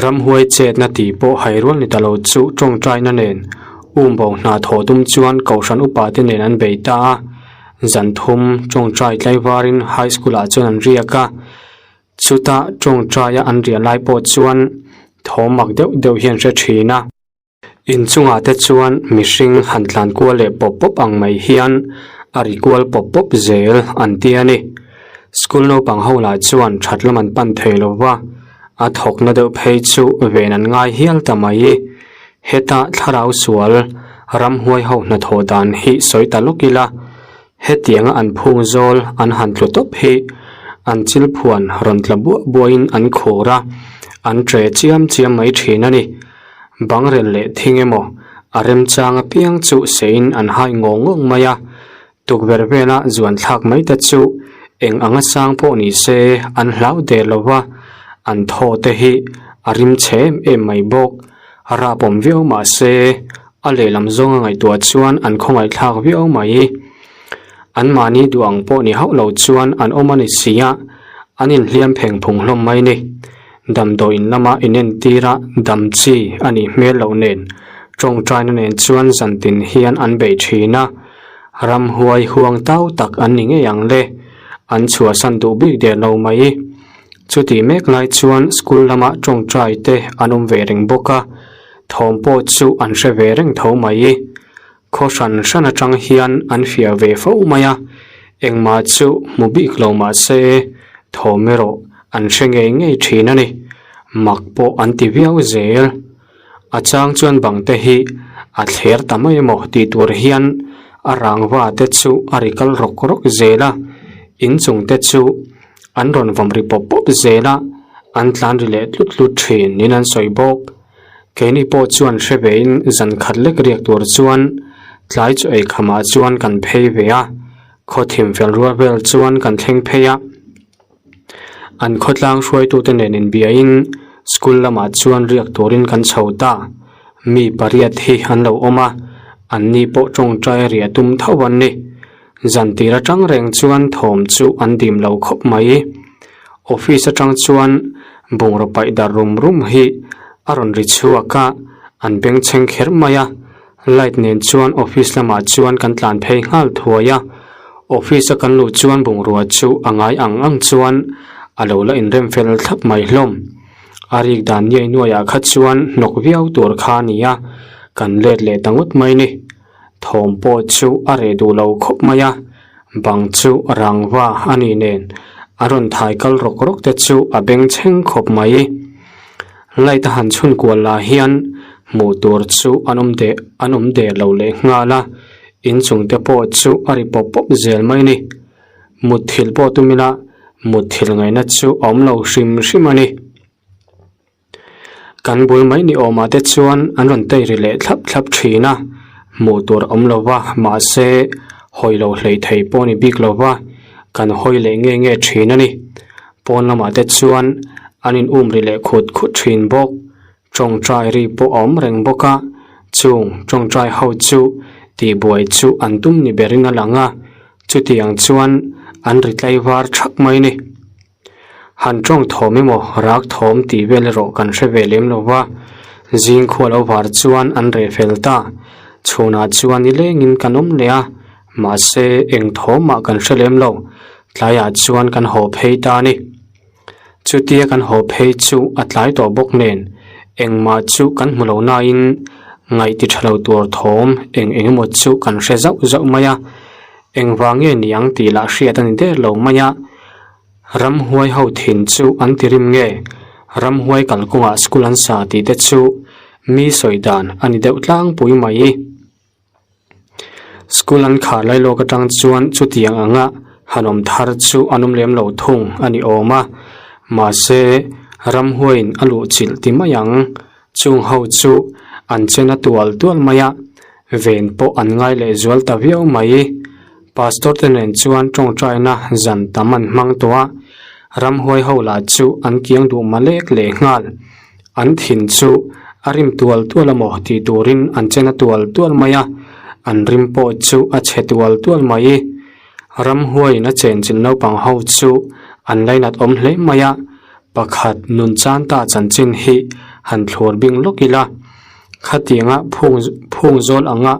Ramhuai chetna tih pawh hairual ni ta lo chu tawngtaina nen umbo hna thawh tum chuan kohhran upa te nen an bei ta a, zan thum tawngtai tlaivarin high school ah chuan an riak a, chuta tawngtaia an riah lai pawh chuan thawm mak deuh deuh hi an hre thin a. Inchungah te chuan mihring han tlan kual leh pawp pawp ang mai hian a ri kual pawp pawp zel an ti a ni. School naupang ho lah chuan that lam an pan thei lo va, a thawkna deuh phei chu ven an ngai hial ta mai. Heta thlarau sual ramhuai ho hnathawh dan hi sawi ta lawk ila, hetianga an phung zawl an han tlu tawp hi an chil phuan rawn tla buah buahin an khur a, an tre chiam chiam mai thin a ni. Bangrel leh thing emaw a remchang apiang chu seiin an hai ngawng ngawng mai a, tukverh vela zuan thlak mai te chu eng anga sang pawh ni se an hlau der lo va, an thaw te hi a rim chhe em em mai bawk. Rap awm viau mah se a lehlam zawnga ngaihtuah chuan an khawngaih thlak viau mai. Anmahni duh ang pawh ni hauh lo chuan an awm a ni si a, an inhliam pheng phung hlawm mai ni. Damdawiin lama inentir a dam chi a nih hmel loh nen tawngtaina nen chuan zantin hian an bei thin a, ramhuai huang tau tak an ni ngei ang le, an chhuahsan duh bik der lo mai. Chutih mek lai chuan school lama tawngtai te an awm ve reng bawk a, thawm pawh chu an hre ve reng tho mai. Khaw hran hran atang hian an fiah ve fo mai a, engmah chu hmu bik lo mah se thawm erawh an hre ngei ngei thin a ni. Mak pawh an ti viau zel. A chang chuan bang te hi a thler ta mai emaw tih tur hian a rangva te chu a ri kal rawk rawk zel a, inchung te chu an rawn vawm ri pawp pawp zel a, an tlan ri leh tlut tlut thin niin an sawi bawk. Keini pawh chuan hre vein zan khat lek riak tur chuan tlai chu ei khamah chuan kan phei ve a, khaw thim fel rual vel chuan kan thleng phei a. An khawtlang hruaitute nen inbiain school lamah chuan riak turin kan chho ta. Mi pariat hi an lo awm a, anni pawh tawngtai riah tum tho an ni. Zan tir atang reng chuan thawm chu an dim lo khawp mai. Office atang chuan bungraw paih dar rum rum hi a rawn ri chhuak a, an bengchheng kher mai a. Light nen chuan office lamah chuan kan tlan phei nghal thuai a. Office a kan luh chuan bungrua chu a ngai ang ang chuan a lo la inrem fel thlap mai hlawm. A rik dan niai nuaiah kha chuan hnawk viau tur kha a ni a, kan let leh ta ngawt mai ni. Thawm pawh chu a reh duh lo khawp mai a, bang chu rangva a nih nen a rawn thai kal rawk rawk te chu a bengchheng khawp mai. Light a han chhun kual lah hian hmuh tur chu an awm deh an awm der lo leh nghal a, inchung te pawh chu a ri pawp pawp zel mai a ni. Mutthilh pawh tum ila mutthilh ngaihna chu a awm lo hrim hrim a ni. Kan bul mai ni awmah te chuan an rawn tei ri leh thlap thlap thin a, hmuh tur a awm lo va, mahse hawi lo hlei thei pawh a ni bik lo va, kan hawi leh nge nge thin a ni. Pawn lamah te chuan an in um ri leh khut khut thin bawk, tawngtai ri pawh a awm reng bawk a, chung tawngtai ho chu tihbuai chu an tum ni berin a lang a, chutiang chuan an ri tlaivar thak mai a ni. Han tawng thawm emaw rak thawm tih vel erawh kan hre ve lem lo va, zing khua lo var chuan an reh fel ta. Chhunah chuan nilengin kan awm leh a, mahse eng thawmah kan hre lem lo. Tlaiah chuan kan haw phei ta a ni. Chutia kan haw phei chu a tlai tawh bawk nen engmah chu kan hmu lo nain ngaih ti tha lo tur thawm eng eng emaw chu kan hre zauh zauh mai a. Engvang nge ni ang tih lah hriat a ni der lo mai a. Ramhuai ho thin chu an ti rim nge? Ramhuai kalkawngah school an sa tih te chu mi sawi dan a ni deuh tlangpui mai. School an khar lai lawk atang chuan chutiang anga han awm thar chu an awm lem lo thung a ni awm a, mahse ramhuaiin a luh chilh ti mai ang. Chung ho chu an chen a tual tual mai a, ven pawh an ngai leh zual ta viau mai. Pastor te nen chuan tawngtaina zan tam an hmang tawh a, ramhuai ho lah chu an kiang duh malek leh nghal. An thin chu a rim tual tual amaw tih turin an chen a tual tual mai a, an rim pawh chu a chhe tual tual mai. Ramhuaiin a chenchilh naupang ho chu an lainat awm hle mai a, pakhat nun chan ta chanchin hi han thlur bing lawk ila. Khatianga phung phung zawl anga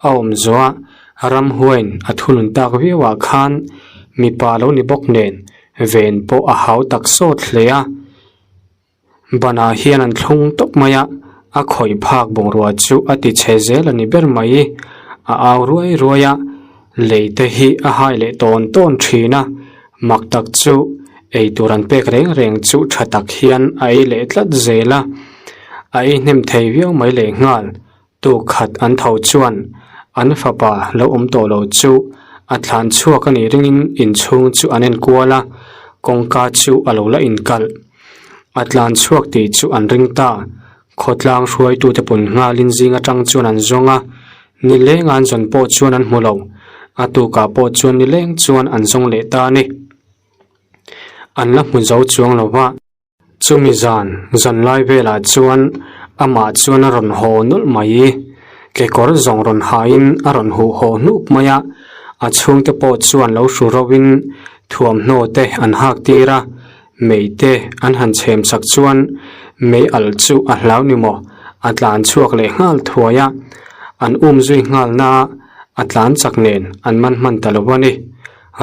a awm zawh a, ramhuaiin a thunun tak viauah khan mipa lo ni bawk nen ven pawh a hau tak sawt hle a. Banah hian an thlung tawp mai a, a khawih phak bungrua chu a ti chhe zel a ni ber mai. A au ruai ruai a, lei te hi a hai leh tawn tawn thin a, mak tak chu ei tur an pek reng reng chu tha tak hian a ei leh tlat zel a, a ei hnem thei viau mai leh nghal. Tuk khat an tho chuan an fapa lo awm tawh lo chu a thlan chhuak a nih ringin inchhung chu an enkual a, kawngka chu a lo la inkalh. A tlan chhuak tih chu an ring ta. Khawtlang hruaitute pun nghalin zing atang chuan an zawng a, nileng an zawn pawh chuan an hmu lo. A tukah pawh chuan nileng chuan an zawng leh ta a ni. An la hmu zo chuang lo va. Chumi zan, zan lai velah chuan amah chuan a rawn haw nawlh mai. Kekawr zawng rawn hain a rawn huh haw hnup mai a, a chhungte pawh chuan lo hru ro in thuamhnaw te an hak tir a, mei te an han chhem chak chuan mei alh chu a hlau ni maw, a tlan chhuak leh nghal thuai a, an um zui nghal na a tlan chak nen an man hman ta lo a ni.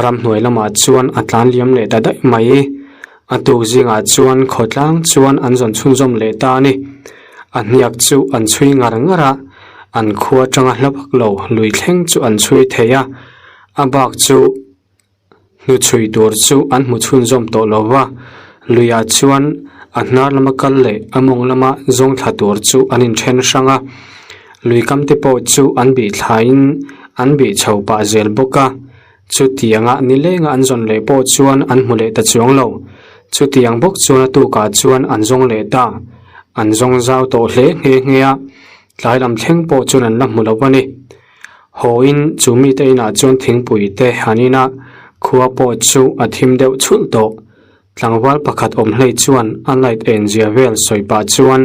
Ramhnuai lamah chuan a tlan liam leh ta daih mai. A tuk zingah chuan khawtlang chuan an zawn chhunzawm leh ta a ni. A hniak chu an chhui ngar ngar a, an khua atanga hla vak lo lui thleng chu an chhui thei a, a bak chu hnuchhui tur chu an hmu chhunzawm tawh lo va, luiah chuan a hnar lama kal leh a mawng lama zawng thla tur chu an inthen hrang a, lui kam te pawh chu an bih thlaiin an bih chho pah zel bawk a. Chutianga nilenga an zawn leh pawh chuan an hmu leh ta chuang lo. Chutiang bawk chuan a tukah chuan an zawng leh ta. An zawng zau tawh hle nghe nghe a, tlai lam thleng pawh chuan an la hmu lo a ni. Hawiin chu mite inah chuan thingpui te an in a, khua pawh chu a thim deuh chhulh tawh. Tlangval pakhat awm hlei chuan a light en zia vel sawi pah chuan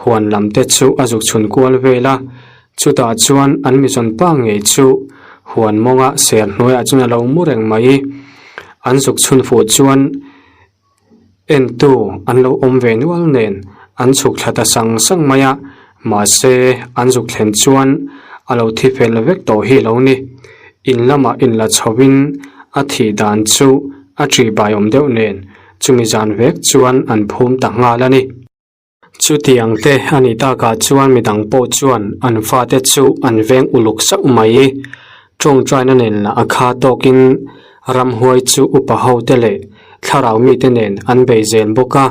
huan lam te chu a zuk chhun kual vel a, chutah chuan an mizawn pa ngei chu huan mawnga ser hnuaiah chuan a lo mu reng mai. An zuk chhun fuh chuan entu an lo awm ve nual nen an chhuk thla ta sang sang mai a, mahse an zuk thlen chuan a lo thi fel vek tawh hi lo ni. In lamah inla chhovin a thih dan chu A ṭih bai awm deuh nen chumi zan vek chuan an phum ta nghal a ni. Chutiang te a nih takah chuan midang pawh chuan an fate chu an veng uluk sauh mai. Ṭawngṭaina nen lah a kha tawkin ramhuai chu upa ho te leh thlarau mite nen an bei zel bawk a,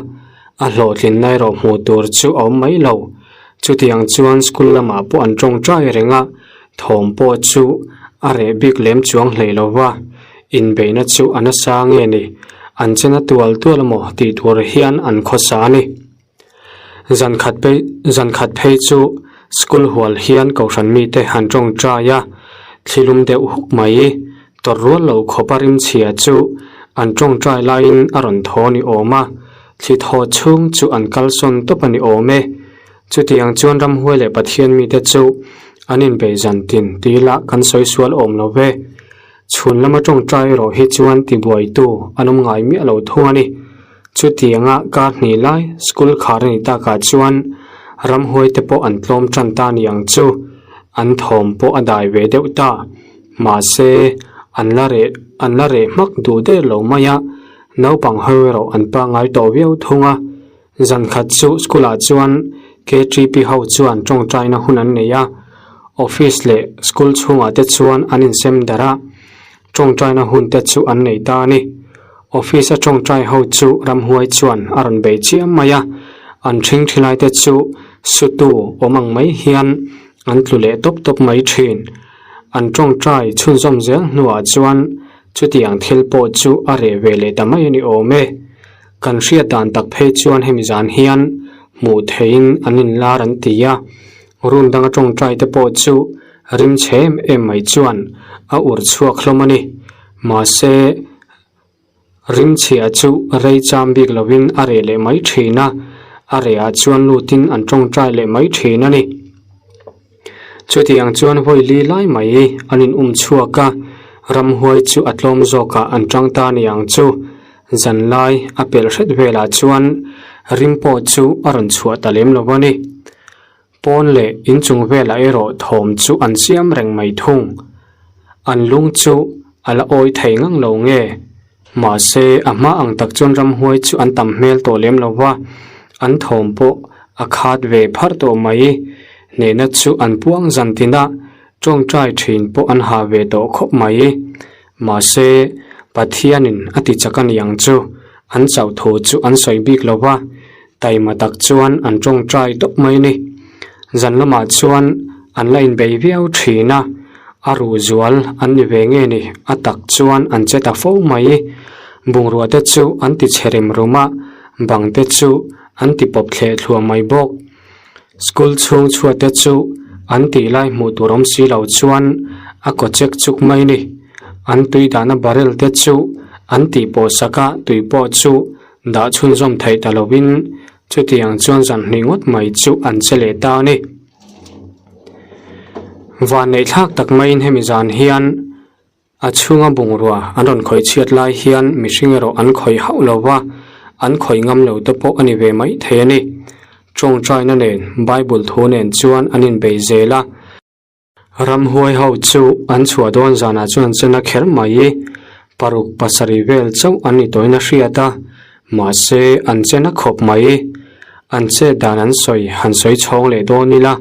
a hlawhtlinna erawh hmuh tur chu a awm mai lo. Chutiang chuan school lamah pawh an ṭawngṭai reng a, Thawm pawh chu a reh bik lem chuang hlei lo va, inbeihna chu a nasa nge ni, an chena tual tual amaw tih tur hian an khawsa a ni. Zan khat phei zan khat phei chu school hual hian kohhran mite han tawngtai a, thlilum deuh huk mai, tawrh rual lo khawp a rimchhia chu an tawngtai laiin a rawn thaw ni awm a, thli thaw chhung chu an kalsawn tawp a ni awm e. Chutiang chuan ramhuai leh Pathian mite chu an inbei zan tin tih lah kan sawi sual awm lo ve. Chhun lama tawngtai erawh hi chuan tibuaitu an awm ngai miah lo thung a ni. Chutianga kar hnih lai school khar a nih takah chuan ramhuai te pawh an tlawm tan ta ni ang chu an thawm pawh a dai ve deuh ta. Mahse. An la reh an la reh hmak duh der lo mai a, naupang ho erawh an pangngai tawh viau thung a. Zan khat chu school ah chuan KTP ho chuan tawngtaina hun an nei a, office leh school chhungah te chuan an insem darh a, tawngtaina hun te chu an nei ta a ni. Office a tawngtai ho chu ramhuai chuan a rawn bei chiam mai a, an ṭhing ṭhi lai te chu sutu awm ang mai hian an tlu leh tawp tawp mai ṭhin. An tawngtai chhunzawm zel hnuah chuan chutiang thil pawh chu a reh ve leh ta mai a ni awm e. Kan hriat dan tak phei chuan hemi zan hian hmuh theihin an inlar an ti a, room danga tawngtai te pawh chu rim chhe em em mai chuan a ur chhuak hlawm a ni. Mahse, rim chhia chu rei cham bik lovin a reh leh mai thin a, a rehah chuan lutin an tawngtai leh mai thin a ni. Chutiang chuan vawi li lai mai an in um chhuak a, ramhuai chu a tlawm zawkah an tang ta ni ang chu. Zanlai a pelh hret velah chuan rim pawh chu a rawn chhuah ta lem lo a ni. Pawn leh inchung velah erawh thawm chu an siam reng mai thung. An lung chu a la awi thei ngang lo nge? Mahse, a hma ang tak chuan ramhuai chu an tam hmel tawh lem lo va, an thawm pawh a khat ve pharh tawh mai. Hnehna chu an puang zan tin a, tawngtai thin pawh an ha ve tawh khawp mai. Mahse, Pathianin a ti chak a ni ang chu, an chauh thu chu an sawi bik lo va, taima tak chuan an tawngtai tawp mai ni. Zan lamah chuan an la inbei viau thin a, a ruh zual an ni ve nge ni, a tak chuan an che ta fo mai. Bungrua te chu an ti chhe rem rum a, bang te chu an ti pawp thleh thluah mai bawk. School chhung chhuat te chu an tih lai hmuh tur awm si lo chuan a kaw chek chuk mai ni. An tui dahna barrel te chu an tih pawh sak a, tui pawh chu dah chhunzawm theih ta lovin Chutiang chuan zan hnih ngawt mai chu an che leh ta a ni. Vanneih thlak tak maiin hemi zan hian a chhunga bungrua an rawn khawih chhiat lai hian mihring erawh an khawih hauh lo va, an khawih ngam lo te pawh a ni ve mai thei a ni. Tawngtaina nen Bible thu nen chuan an inbei zel a. Ramhuai ho chu an chhuah dawn zanah chuan chena kher mai paruk pasarih vel chauh an ni tawhin a hriat a, mahse an chena khawp mai. An chet dan an sawi han sawi chhawng leh dawn ila,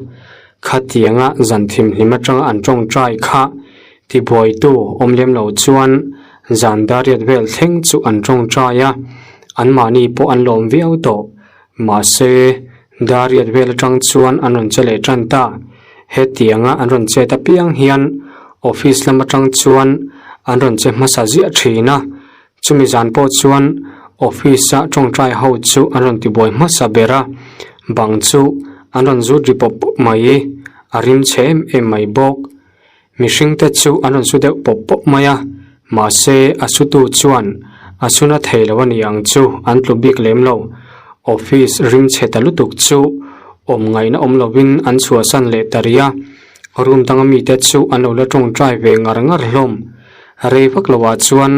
khatianga zan thimhlim atanga an tawngtai kha tibuaitu awm lem lo chuan zan dariat vel thleng chu an tawngtai a, anmahni pawh an lawm viau tawh. Mahse, Dariat vel atang chuan an rawn che leh tan ta. Hetianga an rawn chet apiang hian office lam atang chuan an rawn che hmasa ziah thin a. Chumi zan pawh chuan office-a tawngtai ho chu an rawn tibuai hmasa ber a, bang chu an rawn zut ri pawp pawp mai. A rim chhe em em mai bawk. Mihring te chu an rawn su deuh pawp pawp mai a, mahse a sutu chuan a suna thei lo a ni ang chu an tlu bik lem lo. Office rim chhe ta lutuk chu awm ngaihna awm lovin an chhuahsan leh ta rih a, room danga mite chu an lo la tawngtai ve ngar ngar hlawm. Rei vak loah chuan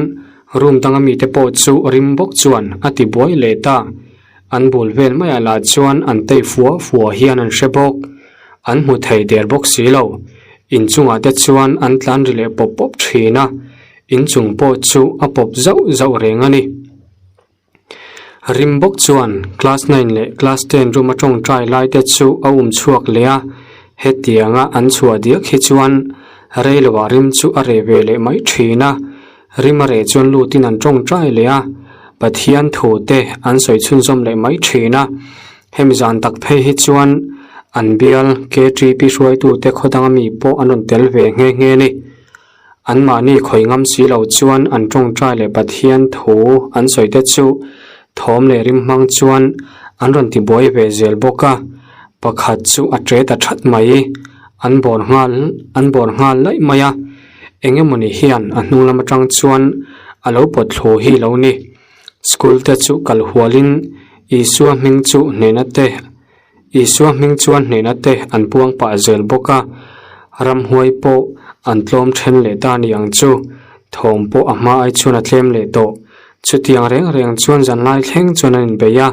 room danga mite pawh chu rim bawk chuan a ti buai leh ta. An bul vel maiah lah chuan an tei fua fua hian an hre bawk. An hmu thei der bawk si lo. Inchungah te chuan an tlan ri leh pawp pawp thin a, inchung pawh chu a pawp zauh zauh reng a ni. Rim bawk chuan class nine leh class ten room a tawngtai lai te chu a um chhuak leh a, hetianga an chhuah diak hi chuan rei loah rim chu a reh ve leh mai thin a. Rim a reh chuan lutin an tawngtai leh a, Pathian thu te an sawi chhunzawm leh mai thin a. Hemi zan tak phei hi chuan an bial KTP hruaitute khaw danga mi pawh an rawn tel ve nghe nghe a ni. Anmahni khawi ngam si lo chuan an tawngtai leh Pathian thu an sawi te chu thawm leh rim hmang chuan an rawn tibuai ve zel bawk a, pakhat chu a ṭe ta that mai. An bawr nghal an bawr nghal laih mai a. Eng emawni hian a hnung lam atang chuan a lo pawt thlu hi lo ni. School te chu kal hualin Isua hming chu hnehna te Isua hming chuan hnehna te an puang pah zel bawk a, ramhuai pawh an tlawm then leh ta ni ang chu. Thawm pawh a hma ai chuan a tlem leh tawh. Chutiang reng reng chuan zanlai thleng chuan an inbei a,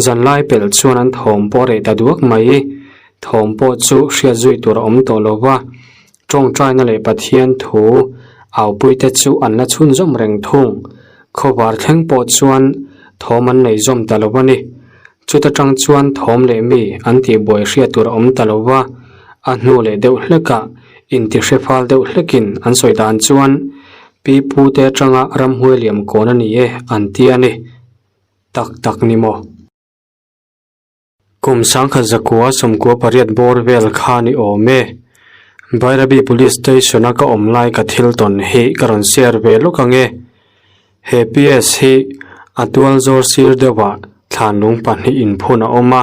zanlai pelh chuan an thawm pawh a reh ta duak mai. Thawm pawh chu hriat zui tur a awm tawh lo va. Tawngtaina leh Pathian thu Aupuite chu an la chhunzawm reng thung. Khawvar thleng pawh chuan thawm an nei zawm ta lo a ni. Chuta tang chuan thawm leh mi an tihbuai hriat tur a awm ta lo va, a hnu leh deuh hlekah intihre fal deuh hlekin an sawi dan chuan pi pute atanga ramhuai liam kawn a ni e an ti a ni. Tak tak ni maw? Kum sangkhat zakua sawmkua pariat bawr vel kha ni awm e. Bairabi Police Station a ka awm lai ka thil tawn hi ka rawn share ve lawk ang e. He PS hi a tual zawr sir deuhah thlanlung pahnih inphun a awm a,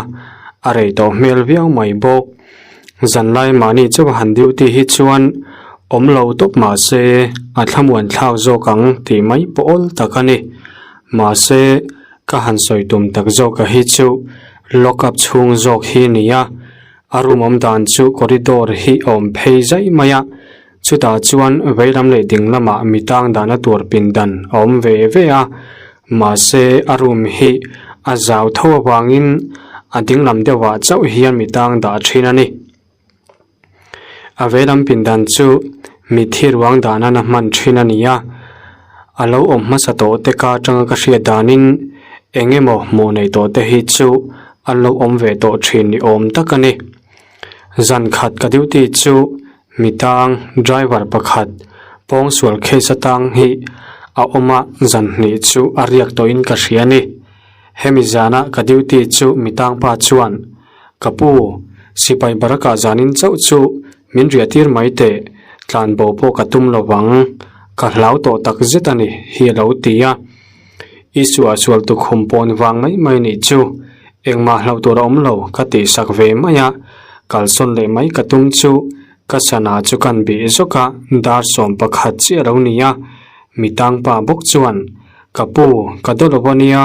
a rei tawh hmel viau mai bawk. Zanlai mahni chauh a han duty hi chuan awm lo tawp mahse a thlamuan thlak zawk ang tih mai pawh awl tak a ni. Mahse Ka han sawi tum tak zawk a hi chu lock up chhung zawk hi ni a, a room awm dan chu corridor hi a awm phei zaih mai a, chutah chuan veilam leh ding lamah mi tang dahna tur pindan a awm ve ve a, mahse a room hi a zau tho avangin a ding lam deuhah chauh hian mi tang dah thin a ni. A veilam pindan chu mitthi ruang dahna na hman thin a ni a, a lo awm hmasa tawh te ka atanga ka hriat danin eng emaw hmuh nei tawh te hi chu an lo awm ve tawh thin ni awm tak a ni. Zan khat ka duty chu mitang driver pakhat pawngsual case atang hi a awm a zan hnih chu a riak tawhin ka hria a ni. Hemi zana ka duty chu mitang pa chuan. Ka pu, sipai barakah zanin chauh chu min riah tir mai teh, tlan bo pawh ka tum lo vang, ka hlau tawh tak zet a ni hi a lo ti a. I suah sual tukhum pawn vang mai mai nih chu, engmah hlauh tur a awm lo ka tih sak ve mai a, kalsawn leh mai ka tum chu ka sana chu kan bih zawk a, dar 11 chiah a lo ni a, mi tangpa bawk chuan Ka pu, ka daw lo a nia,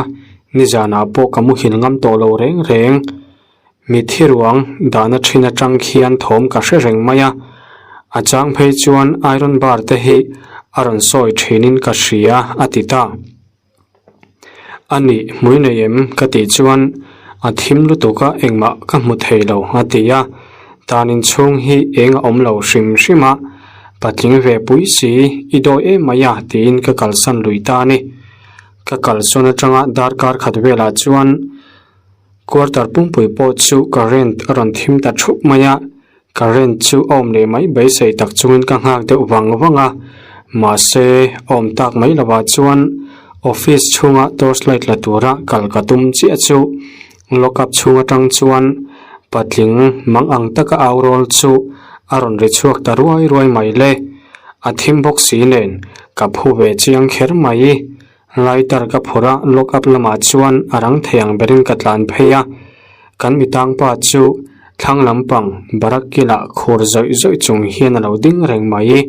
nizanah pawh ka muhil ngam tawh lo reng reng. Mitthi ruang dahna thin atang khian thawm ka hre reng mai a, a chang phei chuan iron bar te hi a rawn sawi thinin ka hria a ti ta. A nih, hmui nei em? ka tih chuan a thim lutuk a engmah ka hmu thei lo a ti a, tan inchhung hi eng a awm lo hrim hrim a, Patling ve pui si, i dawi em mai a tiin ka kalsan lui ta a ni. Ka kalsawn atanga darkar khat velah chuan quarter pumpui pawh chu current a rawn thim ta thup mai a, current chu a awm leh mai beisei tak chungin ka nghak deuh vang vang a, mahse a awm tak mai lovah chuan office chhunga torch light la tura kal ka tum chiah chu Lock up chhung atang chuan patling mang ang taka au rawl chu a rawn ri chhuak ta ruai ruai mai le. A thim bawk si nen ka phu ve chiang kher mai. Lighter ka phur a lock up lamah chuan a rang thei ang berin ka tlan phei a. Kan mitangpa chu thlang lampang barak kilah khur zawih zawih chung hian a lo ding reng mai.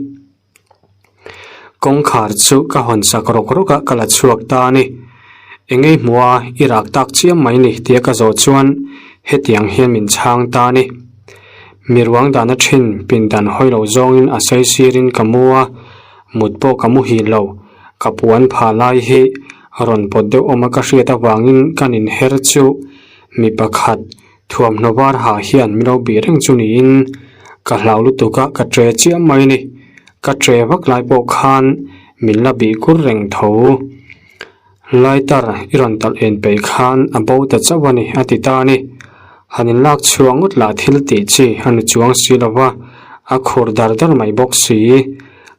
Kawngkhar chu ka hawn sak rawk rawk a ka la chhuak ta a ni. Engei hmuh a i rak tak chiam mai ni tia ka zawh chuan hetiang hian min chhang ta a ni. Mi ruang dahna thin pindan hawi lo zawngin a sawi sirin ka mu a, mut pawh ka muhil lo. Ka puan pha lai hi rawn pawt deuh awm a ka hriat avangin ka ninher chu mi pakhat Thuamhnaw var ha hian min lo bih reng chu niin ka hlau lutuk a ka tre chiam mai a ni. Ka tre vak lai pawh khan min la bih kur reng tho. Lighter i rawn talh en peih khan a bo ta chauh a ni a ti ta a ni. Han in lak chhuah ngawt lah thil tih chi a ni chuang si lo va, a khur dar dar mai bawk si.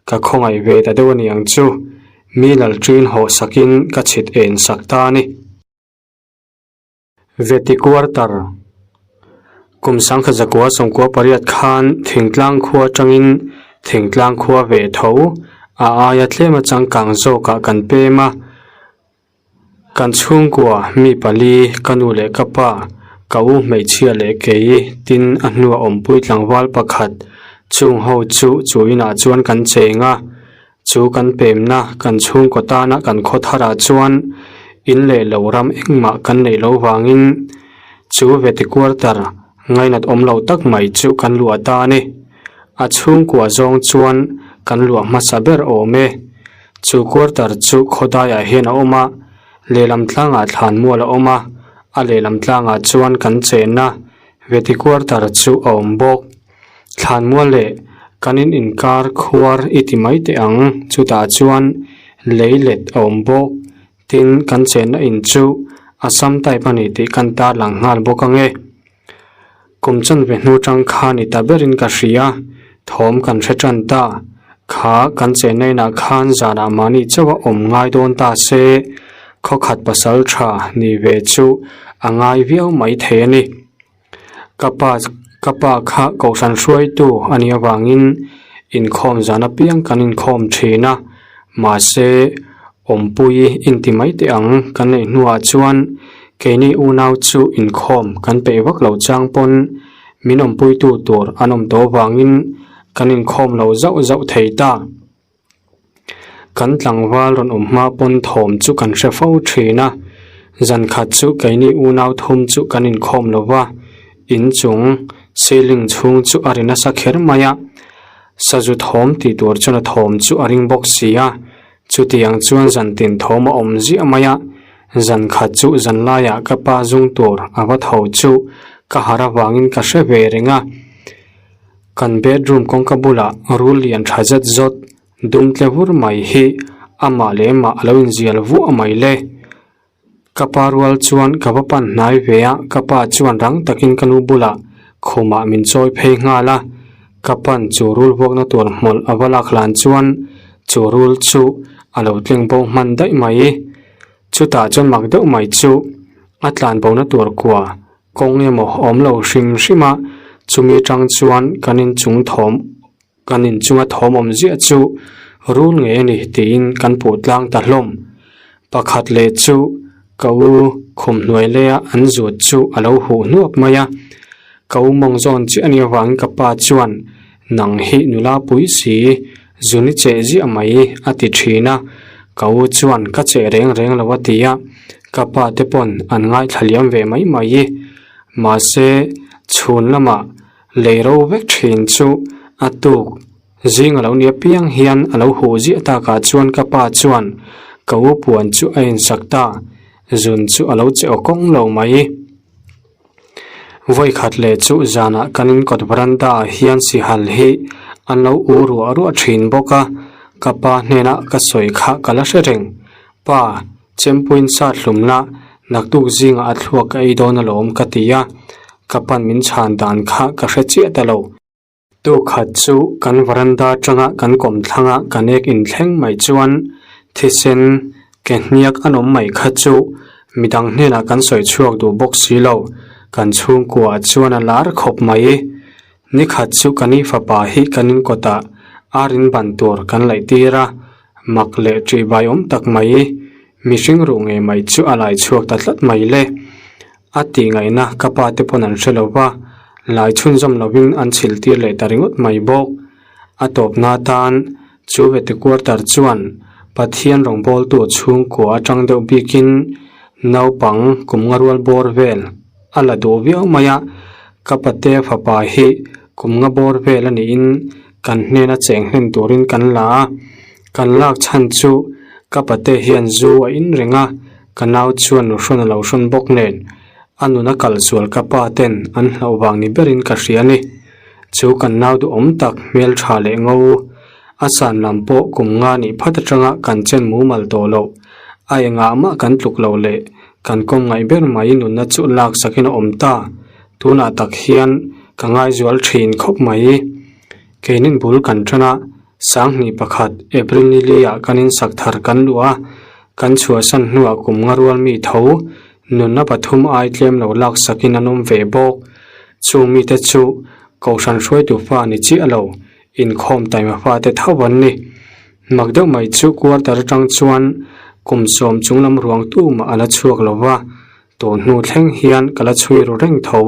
Ka khawngaih ve ta deuh a ni ang chu. Mi lalṭin haw sakin ka chhit en sak ta a ni. Veti Quarter, Kum sangkhat zakua sawmkua pariat khan thingtlang khua atangin thingtlang khua ve tho a aia tlema changkang zawkah kan pem a. Kan chhungkua mi pali, ka nu leh ka pa, ka u hmeichhia leh kei tin a hnua awmpui tlangval pakhat chung ho chu chu inah chuan kan cheng a. Chu kan pemna kan chhungkaw tana kan khaw tharah chuan in leh lo ram engmah kan neih loh vangin chu veti quarter ngainat awm lo tak mai chu kan luah ta a ni. A chhungkua zawng chuan kan luah hmasa ber awm e. Chu quarter chu khawdaiah hian a awm a, lehlam tlangah thlanmual a awm a, a lehlam tlangah chuan kan chenna veti quarter chu a awm bawk. Thlanmual leh. Kan in inkar khuar i ti mai teh ang, chutah chuan lei let a awm bawk. Tin, kan chenna in chu Assam type a ni tih kan tarlang nghal bawk ang e. Kum chanve hnu tang khan i ta berin ka hria, thawm kan hre tan ta. Kha kan chenna inah khan zanah mahni chauh a awm ngai dawn ta se, khawkhat pasal tha ni ve chu a ngai viau mai thei a ni. Ka pa ka pa kha kohhran hruaitu a nih avangin inkhawm zan apiang kan inkhawm thin a, mahse awmpui inti mai teh ang kan neih hnuah chuan keini unau chu inkhawm kan peih vak lo chang pawn min awmpuitu tur an awm tawh avangin kan inkhawm lo zauh zauh thei ta. Kan tlangval rawn awm hma pawn thawm chu kan hre fo thin a, zan khat chu keini unau thum chu kan inkhawm lo va, inchung ceiling chhung chu a ri nasa kher mai a, sazu thawm tih tur chuan a thawm chu a ring bawk si a, chutiang chuan zan tin thawm a awm ziah mai a, zan khat chu zan laiah ka pa zung tur a va tho chu ka harh avangin ka hre ve reng a. Kan bedroom kawngka bulah rul lian tha zet zawt dum tle vur mai hi amah leh mah a lo inzial vuah mai le. Ka pa rual chuan ka va pan hnai ve a, ka pa chuan rang takin ka nu bulah khumah min chawi phei nghal a. Ka pan chu rul vuakna tur hmawlh a va lak hlan chuan chu rul chu a lo tleng bo hman daih mai. Chutah chuan mak deuh mai chu a tlan bona tur kua Kawng emaw awm lo hrim hrim a, chumi atang chuan kan inchung thawm kan inchunga thawm awm ziah chu rul ngei a ni tiin kan puh tlang ta hlawm. Pakhat leh chu ka u khum hnuai leia an zut chu a lo huh hnuap mai a, ka u mawng zawn chiah a nih avangin ka pa chuan nang hi nula pui si zuni cheh ziah mai a ti thin a, ka u chuan ka cheh reng reng lo a ti a, ka pa te pawn an ngaithla liam ve mai mai. Mahse, chhun lamah lei ro vek thin chu a tuk zing a lo nia piang hian a lo huh ziah takah chuan ka pa chuan ka u puan chu a insak ta, zun chu a lo che aw kawng lo mai. Vawi khat leh chu zanah kan inkawt veranda ah hian sihal hi an lo u ruah ruah thin bawk a, ka pa hnenah ka sawi kha ka la hre reng. Pa, chempuiin sat hlum la, naktuk zingah a thluak ka ei dawn alawm ka ti a, ka pan min chhan dan kha ka hre chiah ta lo. Tukhat chu kan veranda atanga kan kawmthlanga kan ek inthleng mai chuan thisen ke hniak an awm mai kha chu midang hnenah kan sawi chhuak duh bawk si lo, kan chhungkuaah chuan a lar khawp mai. Nikhat chu kan i fapa hi kan inkawtah ar in ban tur kan laih tir a, mak leh ṭihbai awm tak mai, mihring ruh ngei mai chu a lai chhuak ta tlat mai le. A tih ngaihna ka pa te pawn an hre lo va, lai chhunzawm lovin an chhilh tir leh ta ringawt mai bawk. A tawpna atan chu vete quarter chuan Pathian rawngbawltu chhungkua atang deuh bikin naupang kum nga rual bawr vel a la duh viau mai a, ka pate fapa hi kum nga bawr vel a niin kan hnena cheng hlen turin kan la a, kan lak chhan chu ka pate hian zu a in reng a, Ka nau chuan nu hrawn a lo hrawn bawk nen, a nun a kal zual ka pa ten an hlauh vang ni berin ka hria a ni. Chu kan nau duhawm tak hmel tha leh ngo, a san lam pawh kum nga nih phat atanga kan chen mumal tawh loh, a engah mah kan tluk loh leh kan kawm ngaih ber mai nunna chu lak sakin a awm ta, tunah tak hian ka ngaizual thin khawp mai. Keinin bul kan tan a, Sanghnih pakhat April ni li ah kan insak thar kan luh a, kan chhuahsan hnuah kum nga rual mi tho nunna pathum ai tlem lo lak sakin an awm ve bawk. Chung mite chu Kohhran hruaitu fa ni chiah lo, inkhawm taima fate tho an ni. Mak deuh mai chu quarter atang chuan kum sawm chunglam ruang tumah a la chhuak lo va, tun hnu thleng hian ka la chhui ru reng tho.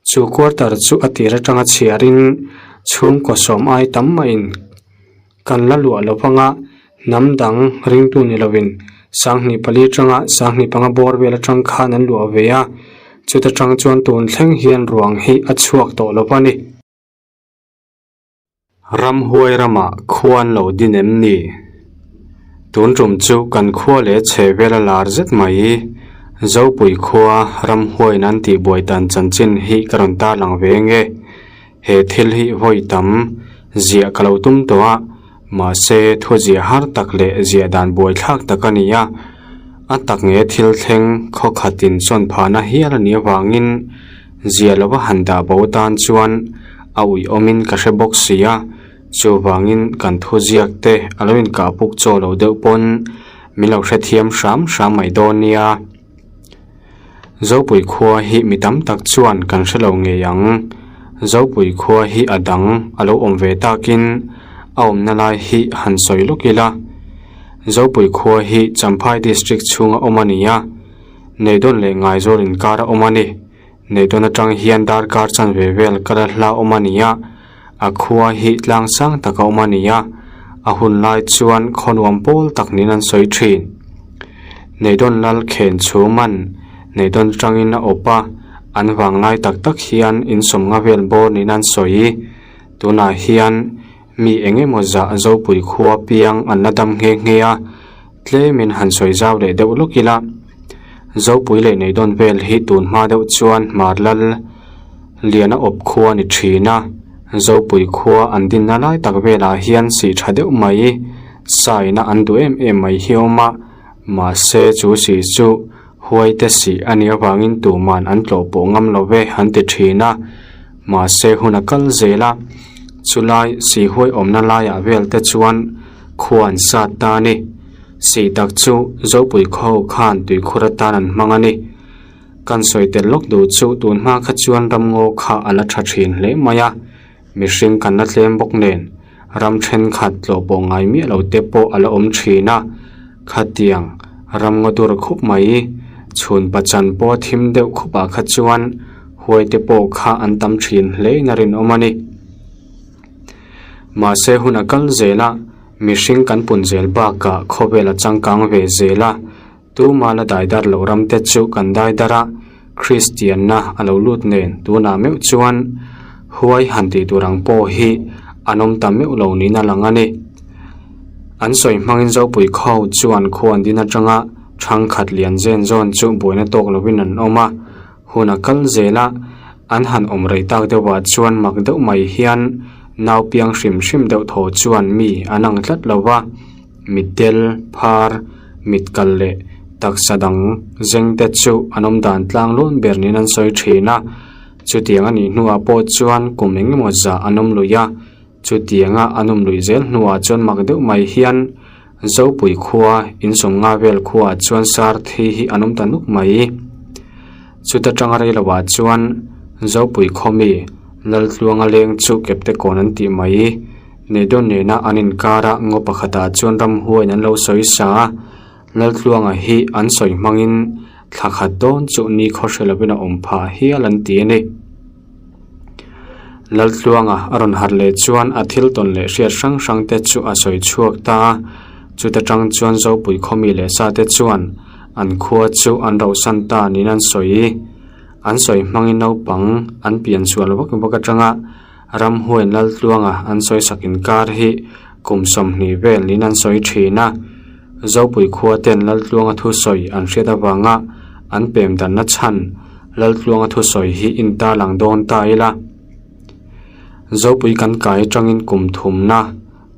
Chu quarter chu a tir atanga chhiarin chhungkaw sawm ai tam mahin kan la luah lo vanga hnam dang ringtu ni lovin sanghnih pali atanga sanghnih panga bawr vel atang khan an luah ve a, chuta tang chuan tun thleng hian ruang hi a chhuak tawh lo a ni. Ramhuai ramah khua an lo din em ni? Tun tum chu kan khua leh chhe vel a lar zet mai. Zopui khua ramhuaiin an tihbuai dan chanchin hi ka rawn tarlang ve nge. He thil hi vawi tam. Ziah ka lo tum tawh a, mahse thu ziah har tak leh ziah dan buaithlak tak a ni a. A tak nge thil thleng khaw khatin sawn phahna hial a nih avangin ziah lova han dah bo tan chuan a uih awmin ka hre bawk si a, chuvangin kan thu ziak te a lo inkah puk chaw lo deuh pawn min lo hrethiam hram hram mai dawn nia. Zopui khua hi mi tam tak chuan kan hre lo ngei ang. Zopui khua hi a dang a lo awm ve takin a awmna lai hi han sawi lawk ila. Zopui khua hi Champhai District chhunga awm a ni a, Neidawn leh Ngaizawl inkar a awm a ni. Neidawn atang hian darkar chanve vel kal a hla awm a ni a, a khua hi tlang sang tak a awm a ni a, a hun lai chuan khaw nuam pawl tak niin an sawi thin. Neidawn lal khen chhuman Neidawn atangin a awp a, an vang lai tak tak hian insawmnga vel bawr niin an sawi. Tunah hian mi eng emaw zah Zopui khua piang an la dam nghe nghe a, tlemin han sawi zau leh deuh lawk ila. Zopui leh Neidawn vel hi tun hma deuh chuan Hmar Lal Liana awp khua a ni thin a, Zopui khua an dinna lai tak velah hian sih tha deuh mai, saina an duh em em mai hi a awm a, mahse chu sih chu huaite sih a nih avangin tuman an tlawh pawh ngam lo ve an ti thin a, mahse hun a kal zel a, chulai sih huai awmna laiah vel te chuan khua an sat ta a ni. Sih tak chu Zopui khaw khan tuikhur atan an hmang a ni. Kan sawi tel lawk duh chu tun hma kha chuan ramngaw kha a la tha thin hle mai a, mihring kan la tlem bawk nen ram thenkhat tlawh pawh ngai miah lo te pawh a la awm thin a, khatiang ramngaw dur khup mai chhun pachan pawh thim deuh khupah kha chuan huai te pawh kha an tam thin hle in a rinawm a ni. Mahse hun a kal zel a. Mihring kan pun zel bakah khawvel a changkang ve zel a, tuma la daidar loh ram te chu kan daidar a, Kristianna a lo lut nen tunah meuh chuan huai han tih tur ang pawh hi an awm ta meuh lo niin a lang a ni. An sawi hmangin Zopui khaw chuan khua an din atanga thangkhat lian zen zawn chu buaina tawk lovin an awm a, Hun a kal zel a, an han awm rei tak deuhah chuan mak deuh mai hian nau piang hrim hrim deuh thaw chuan mi an ang tlat lo va, mitdel, phar, mit kal leh taksa dang zeng te chu an awm dan tlang lawn ber niin an sawi thin a. Chutiang a nih hnuah pawh chuan kum eng emaw zah an awm lui a, chutianga an awm lui zel hnuah chuan mak deuh mai hian Zopui khua, insawmnga vel khuaah chuan sar thi hi an awm ta nuk mai. Chuta tanga rei lovah chuan Zopui khaw mi Laltluanga leng chu kepte kawn an tih mai. Neidawn nena an inkar a, ngaw pakhatah chuan ramhuaiin an lo sawi sa a, Laltluanga hi an sawi hmangin thla khat dawn chu ni khaw hre lovin a awm phah hial an ti a ni. Laltluanga a rawn harh leh chuan a thil tawn leh hriat hrang hrang te chu a sawi chhuak ta a, chuta tang chuan Zopui khawmi leh sa te chuan an khua chu an rohsan ta niin an sawi. An sawi hmangin naupang an pian chhuah vak vak atanga ramhuaiin Laltluanga an sawi sak inkar hi kum 20 vel niin an sawi thin a, Zopui khua ten Laltluanga thusawi an hriat avanga an pem danna chhan Laltluanga thusawi hi in ta lang dawn ta ila. Zopui kan kai atangin kum thumna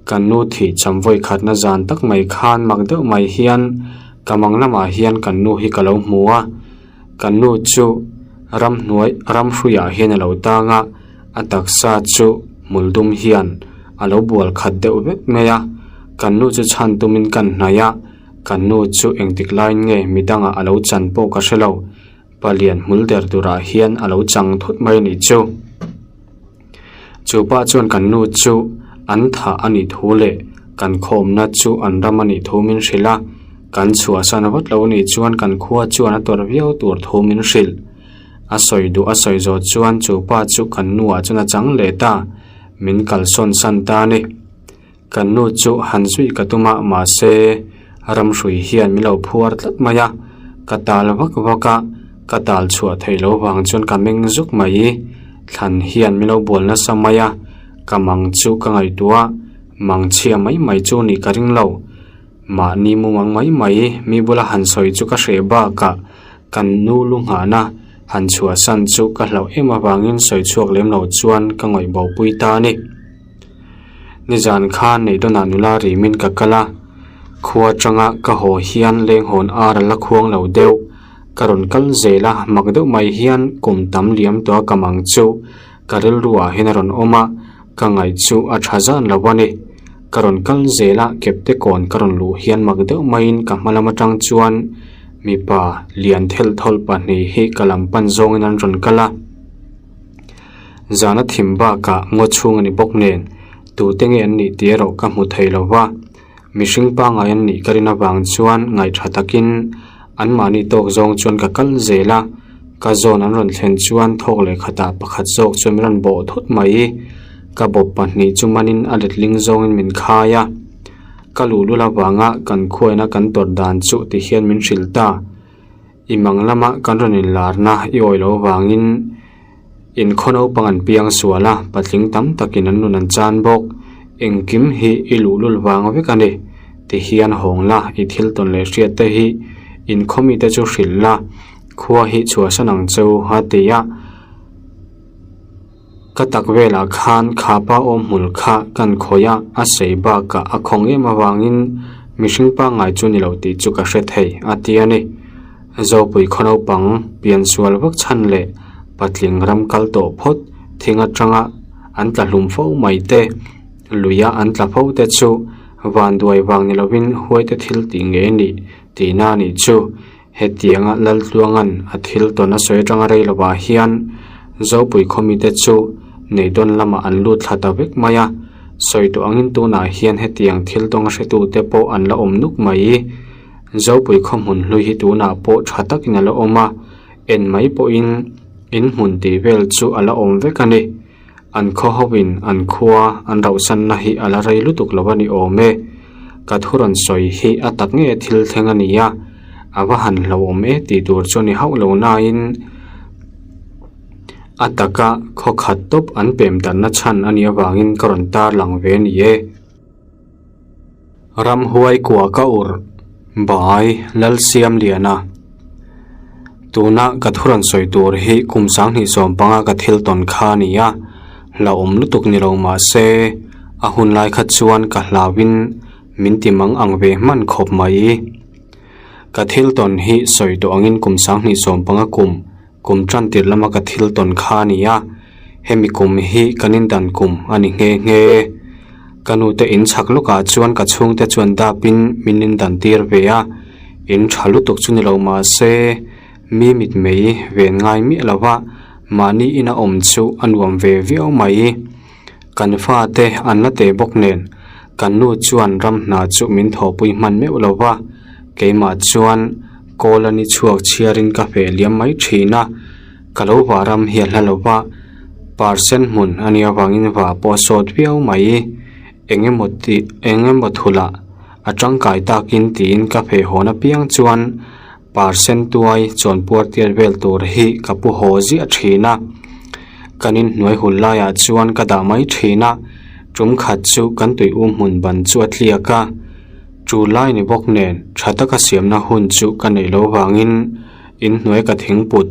kan nu thih cham vawi khatna zan tak mai khan mak deuh mai hian ka mang lamah hian kan nu hi ka lo hmu a. Kan nu chu ramhnuai ramhruiah hian a lo tang a, a taksa chu hmul dum hian a lo bual khat deuh vek mai a. Kan nu chu chhan tumin kan hnaih a, kan nu chu engtik laiin nge midangah a lo chan pawh ka hre lo. Palian hmul der turah hian a lo chang thut mai a nih chu. Chu pa chuan kan nu chu an thah a nih thu leh kan khawmna chu an ram a nih thu min hrilh a, kan chhuahsan vat lo nih chuan kan khua chuan a tawrh viau tur thu min hrilh. A sawi duh a sawi zawh chuan chu pa chu kan nuah chuan a chang leh ta, min kalsawn san ta a ni. Kan nu chu han zui ka tum a, mahse ramhrui hian min lo phuar tlat mai a, ka tal vak vak a, ka tal chhuah theih loh vang chuan ka meng zuk mai. Thlan hian min lo bual nasa mai a, ka mang chu ka ngaihtuah a, mang chhia mai mai chu nih ka ring lo. Mahni mumang mai mai mi bula han sawi chu ka hreh bakah kan nu lu nghahna han chhuahsan chu ka hlauh em avangin sawi chhuak lem lo chuan ka ngawih bopui ta a ni. Nizan khan Neihdawnah nula rimin ka kal a, khua atanga ka haw hian lenghawn ar a la khuang lo deuh. Ka rawn kal zel a, mak deuh mai hian kum tam liam tawh a kam ang chu ka rilruah hian a rawn awm a, ka ngaih chu a tha zan lo a ni. Ka rawn kal zel a, kepte kawn ka rawn luh hian mak deuh maiin ka hma lam atang chuan mipa lian thelh thawlh pahnih hi ka lam pan zawngin an rawn kal a. Zana thim bakah ngaw chhung a ni bawk nen tute nge an nih tih erawh ka hmu thei lo va, mihring pangngai an nih ka rin avang chuan ngaihṭha takin anmahni tawk zawng chuan ka kal zel a, ka zawn an rawn thlen chuan thawk leh khatah pakhat zawk chuan min rawn bawh thut mai. Ka bawp pahnih chu manin a letling zawngin min khai a, ka luhlul avanga kan khuaina kan tawrh dan chu ti hian min hrilh ta. I mang lama kan rawn inlarna i awih loh avangin inkhaw naupang an piang sual a, patling tam takin an nun an chan bawk. Engkim hi i luhlul vang vek a ni. Tihian hawng la, i thil tawn leh hriat te hi inkhaw mite chu hrilh la, khua hi chhuahsan ang che u a ti a. Ka tak velah khan khapa awm hmul kha kan khawih a, a sei bakah a khawng em avangin mihring pangngai chu ni lo tih chu ka hre thei a ti a ni. Zopui khaw naupang piansual vak chhan leh patling ram kal tawh phawt thing atanga an tla hlum fo mai te, luia an tla fo te chu vanduai vang ni lovin huaite thil tih ngei a nih tihna a nih chu. Hetianga Laltluanga'n a thil tawn a sawi atanga rei lovah hian Zopui khawmite chu Neidawn lamah an lut thla ta vek mai a, sawi tawh angin tunah hian hetiang thil tawng hretute pawh an la awm nuk mai. Zopui khaw hmun hlui hi tunah pawh tha takin a la awm a, en mai pawhin in hmun tih vel chu a la awm vek a ni. An khaw hoin an khua an rauhsanna hi a la rei lutuk lo a ni awm e. Ka thu rawn sawi hi a tak nge thil thleng a ni a, a va han hlauhawm e tih tur chu a ni hauh lo nain a taka khaw khat tawp an pem danna chhan a nih avangin ka rawn tarlang ve a ni e. Ramhuai kua ka urh bai Lalsiamliana Tuna ka thu rawn sawi tur hi kum 2015 ka thil tawn kha a ni a, hlauhawm lutuk ni lo mah se a hun lai kha chuan ka hlauhin min ti mang ang ve hman khawp mai. Ka thil tawn hi sawi tawh angin kum 2015 kum Kum tan tir lama ka thil tawn kha a ni a, hemi kum hi kan indan kum a ni nghe nghe. Ka nute in chhak lawkah chuan ka chhungte chuan dapin min indan tir ve a, in tha lutuk chu ni lo mah se mi mitmei ven ngai miah lo va, mahni ina awm chu a nuam ve viau mai. Kan fate an la teh bawk nen kan nu chuan ram hna chu min thawhpui hman meuh lo va, keimah chuan kawl a ni chhuak chhiarin ka feh liam mai thin a, ka lo vah ram hi a hla lo va, parsen hmun a nih avangin vah pawh a sawt viau mai. Eng emaw tih eng emaw thulah a tangkai takin tiin ka feh hawn apiang chuan Parsen tuai chawnpuar tiat vel tur hi ka pu haw ziah thin a, kan inhnuai hun laiah chuan ka dah mai thin a, tum khat chu kan tui um hmun ban chu a tliak a, tul lai ni bawk nen tha taka siamna hun chu ka neih loh vangin inhnuai ka thingput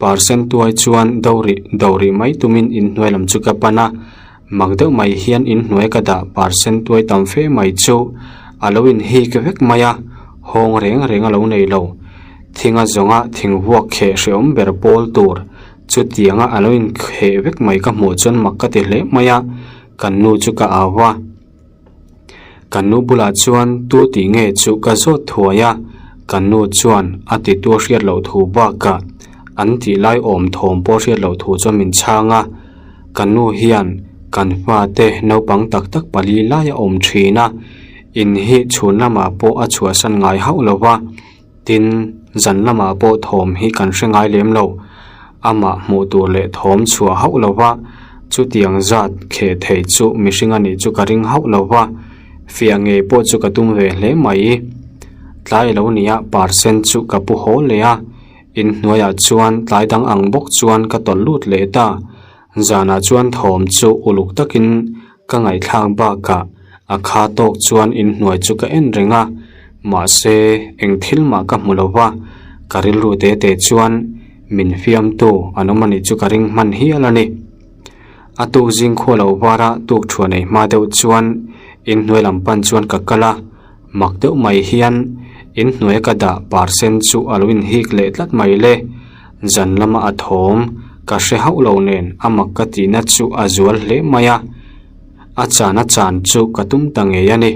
Parsen tuai chuan do rih do rih mai tumin inhnuai lam chu ka pan a, mak deuh mai hian inhnuai ka dah parsen tuai tam fe mai chu a lo inhik vek mai a, hawng reng reng a lo nei lo. Thinga zawnga thing vuak kheh hrehawm ber pawl tur chutianga a lo inkheh vek mai ka hmuh chuan mak ka ti hle mai a, kan nu chu ka au a. Kan nu bulah chuan tu tih nge chu ka zawt thuai a, kan nu chuan a titu hriat loh thu bakah an tih lai awm thawm pawh hriat loh thu chuan min chhang a, kan nu hian kan fate naupang tak tak pali lai a awm thin a, in hi chhun lamah pawh a chhuahsan ngai hauh lo va. Tin, zan lamah pawh thawm hi kan hre ngai lem lo. Amah hmuh tur leh thawm chhuah hauh lo va, chutiang zat kheh thei chu mihring a nih chu ka ring hauh lo va, fiah ngei pawh chu ka tum ve hle mai. Tlai lo nia parsen chu ka pu haw leh a, inhnuaiah chuan tlai dang ang bawk chuan ka tawlh lut leh ta. Zanah chuan thawm chu uluk takin Ka ngaihthlak bakah a kha tawk chuan inhnuai chu ka en reng a, mahse eng thil mah ka hmu lo va, ka rilru te te chuan min fiamtu an awm a nih chu ka ring hman hial a ni. A tuk zing khua lo var a tuk thuah nei hma deuh chuan inhnuai lam pan chuan ka kal a, mak deuh mai hian inhnuai ka dah par sen chu a lo inhik leh tlat mai le. Zan lama a thawm ka hre hauh lo nen a mak ka tihna chu a zual hle mai a, a chan a chan chu ka tum ta ngei a ni.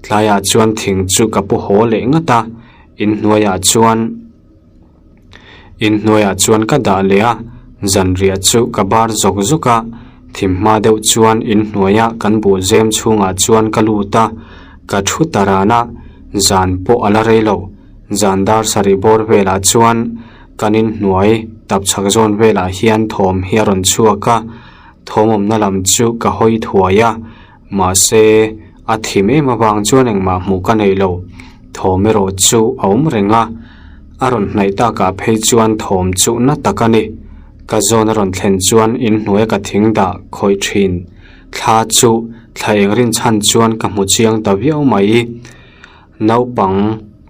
Tlaiah chuan thing chu ka pu haw leh ngat a, inhnuaiah chuan. Inhnuaiah chuan ka dah leh a, zanriah chu ka bar zawk zawk a, thim hma deuh chuan inhnuaia kan buh zem chhungah chuan ka lut a, ka thu ta ran a, zan pawh a la rei lo. Zan dar sarih bawr velah chuan kan inhnuai tapchhak zawn velah hian thawm hi a rawn chhuak a, thawm awmna lam chu ka hawi thuai a, mahse a thim em avang chuan engmah hmuh ka nei lo. Thawm erawh chu a awm reng a, a rawn hnaih takah phei chuan thawm chu na tak a ni. Ka zawn a rawn thlen chuan inhnuai ka thing dah khawih thin. Thla chu thla eng rin chhan chuan ka hmu chiang ta viau mai. Naupang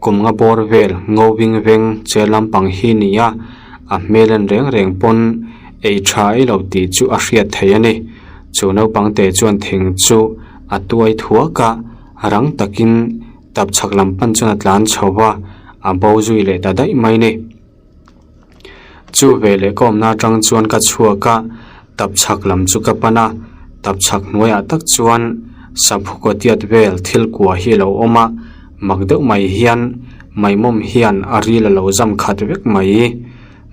kum nga bawr vel ngo ving veng che lampang hi ni a, a hmel en reng reng pawn ei tha ei lo tih chu a hriat theih a ni. Chu naupang te chuan thing chu a tuai thuak a, rang takin tapchhak lam pan chuan a tlan chho va, a bo zui leh ta daih mai ni. Chu veleh ka awmna atang chuan ka chhuak a, tapchhak lam chu ka pan a, tapchhak hnuaiah tak chuan saphu kawtiat vel thil kua hi a lo awm a, mak deuh mai hian maimawm hian a ril a lo zam khat vek mai.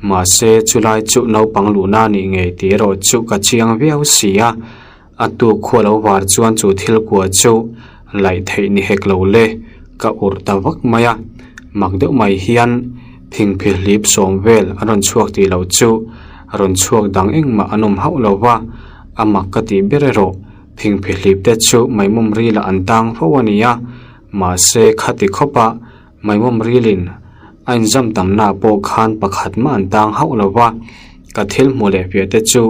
Mahse chulai chu naupang luhna a nih ngei tih erawh chu ka chiang viau si a. A tuk khua lo var chuan chu thil kua chu laih theih ni hek lo le, ka urh ta vak mai a. Mak deuh mai hian phingphihlip sawm vel an rawn chhuak tih loh chu rawn chhuak dang engmah an awm hauh lo va, a mak ka tih ber erawh phingphihlip te chu maimawm rilah an tang fo a ni a, mahse khati khawpa Maimawm rilin a inzam tamna pawh khan pakhat mah an tang hauh lo va, ka thil hmuh leh piah te chu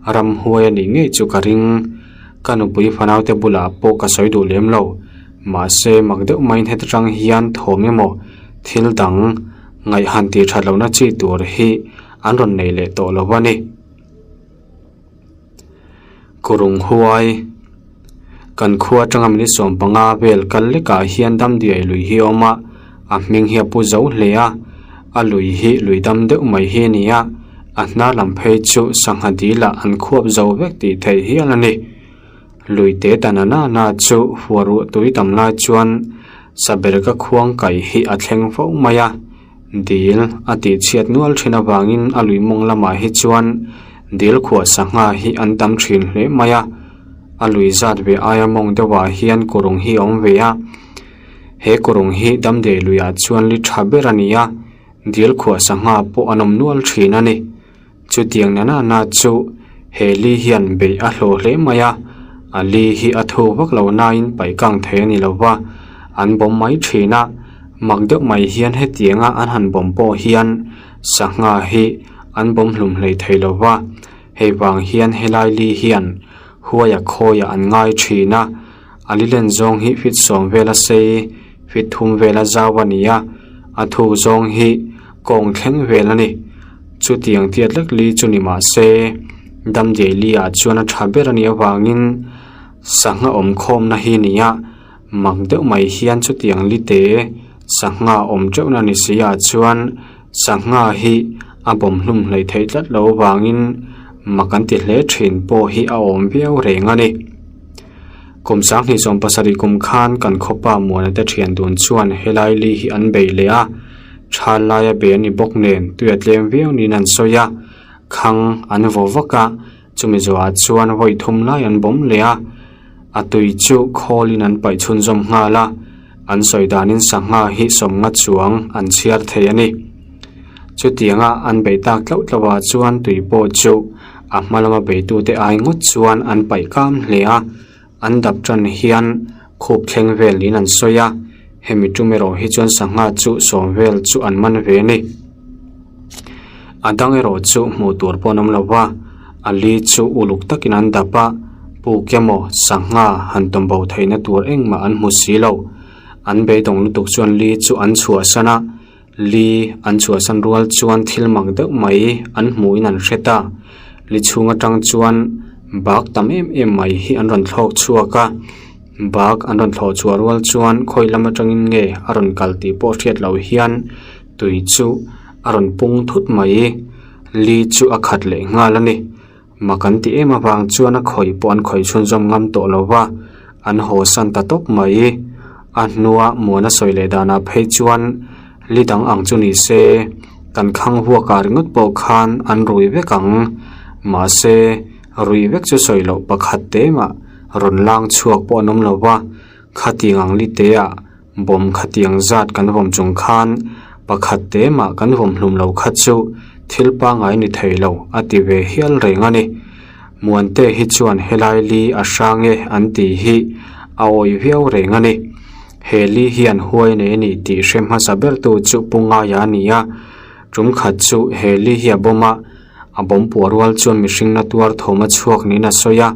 ramhuai a nih ngei chu ka ring. Ka nupui fanaute bulah pawh ka sawi duh lem lo. Mahse mak deuh maiin heti tang hian thawm emaw thil dang ngaihhan tih that lohna chi tur hi an rawn nei leh tawh lo a ni. Kurung huai kan khua atanga minute 15 vel kal lekah hian damdiai lui hi a awm a a hming hi a pu zo hle a a lui hi lui dam deuh mai hi a ni a a hnar lam phei chu sangha dil ah an khuap zo vek tih theih hial a ni lui te ta na na chu huar ruah tui tam lai chuan saberga khuang kaih hi a thleng fo mai a. Dil a tih chhiat nual thin avangin a lui mawng lamah hi chuan dil khuah sangha hi an tam thin hle mai a, a lui zat ve aia mawng deuhah hian kurung hi a awm ve a, he kurung hi damdawi luiah chuan li tha ber a ni a, dil khuah sangha pawh an awm nual thin a ni. Chutiang na na chu he li hian beih a hlawh hle mai a, a li hi a thu vak lo nain paih kang thei a ni lo va, an bawm mai thin a, mak deuh mai hian hetianga an han bawm pawh hian sangha hi an bawm hlum hlei thei lo va, hei vang hian helai li hian huaia khawiah an ngai thin a, a li len zawng hi feet sawm vela sei feet thum vela zau a ni a, a thu zawng hi kawng thleng vel a ni. Chutiang tiat lek li chu ni mah se, Damdiai li ah chuan a tha ber a nih avangin sangha awm khawmna hi ni a, mak deuh mai hian chutiang li te sangha awm teuhna ni si ah chuan sangha hi a bawm hlum hleih theih tlat lo avangin mak an ti hle thin pawh hi a awm viau reng a ni. Kum 2017 kum khan kan khawpa Muana te thian dun chuan helai li hi an bei leh a. Tha laia be a ni bawk nen tui a tlem viau niin an sawi a, khang an vaw vak a, chumi zawhah chuan vawi thum lai an bawm leh a, a tui chu khawlin an paih chhunzawm nghal a, an sawi danin sangha hi sawmnga chuang an chhiar thei a ni. Chutianga an beih tak tlauh tlauhah chuan tui pawh chu a hma lama beitute ai ngawt chuan an paih kam hle a. An dap tan hian khup thleng vel niin an sawi a, hemi tum erawh hi chuan sangha chu sawm vel chu an man ve a ni. A dang erawh chu hmuh tur pawh an awm lo va, a li chu uluk takin an dap a, puk emaw sangha han tawm bo theihna tur engmah an hmu si lo. An beidawng lutuk chuan li chu an chhuahsan a, li an chhuahsan rual chuan thil mak deuh mai an hmuhin an hre ta. Li chhung atang chuan. Bak tam em em mai hi an rawn thlawk chhuak a bak an rawn thlawh chhuah rual chuan khawi lam atangin nge a rawn kal tih pawh hriat loh hian tui chu a rawn pung thut mai li chu a khat leh nghal a ni. Mak an tih em avang chuan a khawih pawh an khawih chhunzawm ngam tawh lo va, an haw san ta tawp mai. A hnua Muana sawi leh danah phei chuan li dang ang chu ni se, kan khang vuakah ringawt pawh khan an rui vek ang. Mahse, rui vek chu sawi loh pakhat te mah rawn lang chhuak pawh an awm lo va, khatiang ang li teah Bawm khatiang zat kan vawm chung khan pakhat te mah kan vawm hlum lo kha chu thil pangngai ni thei lo a ti ve hial reng a ni. Muante hi chuan helai li a hrang e an tih hi a awih viau reng a ni. He li hian huai nei a ni tih hre hmasa bertu chu Pu Ngaia a ni a, tum khat chu he li hi a bawm a, A bawm puah rual chuan mihring na tuar thawm a chhuak niin a sawi a,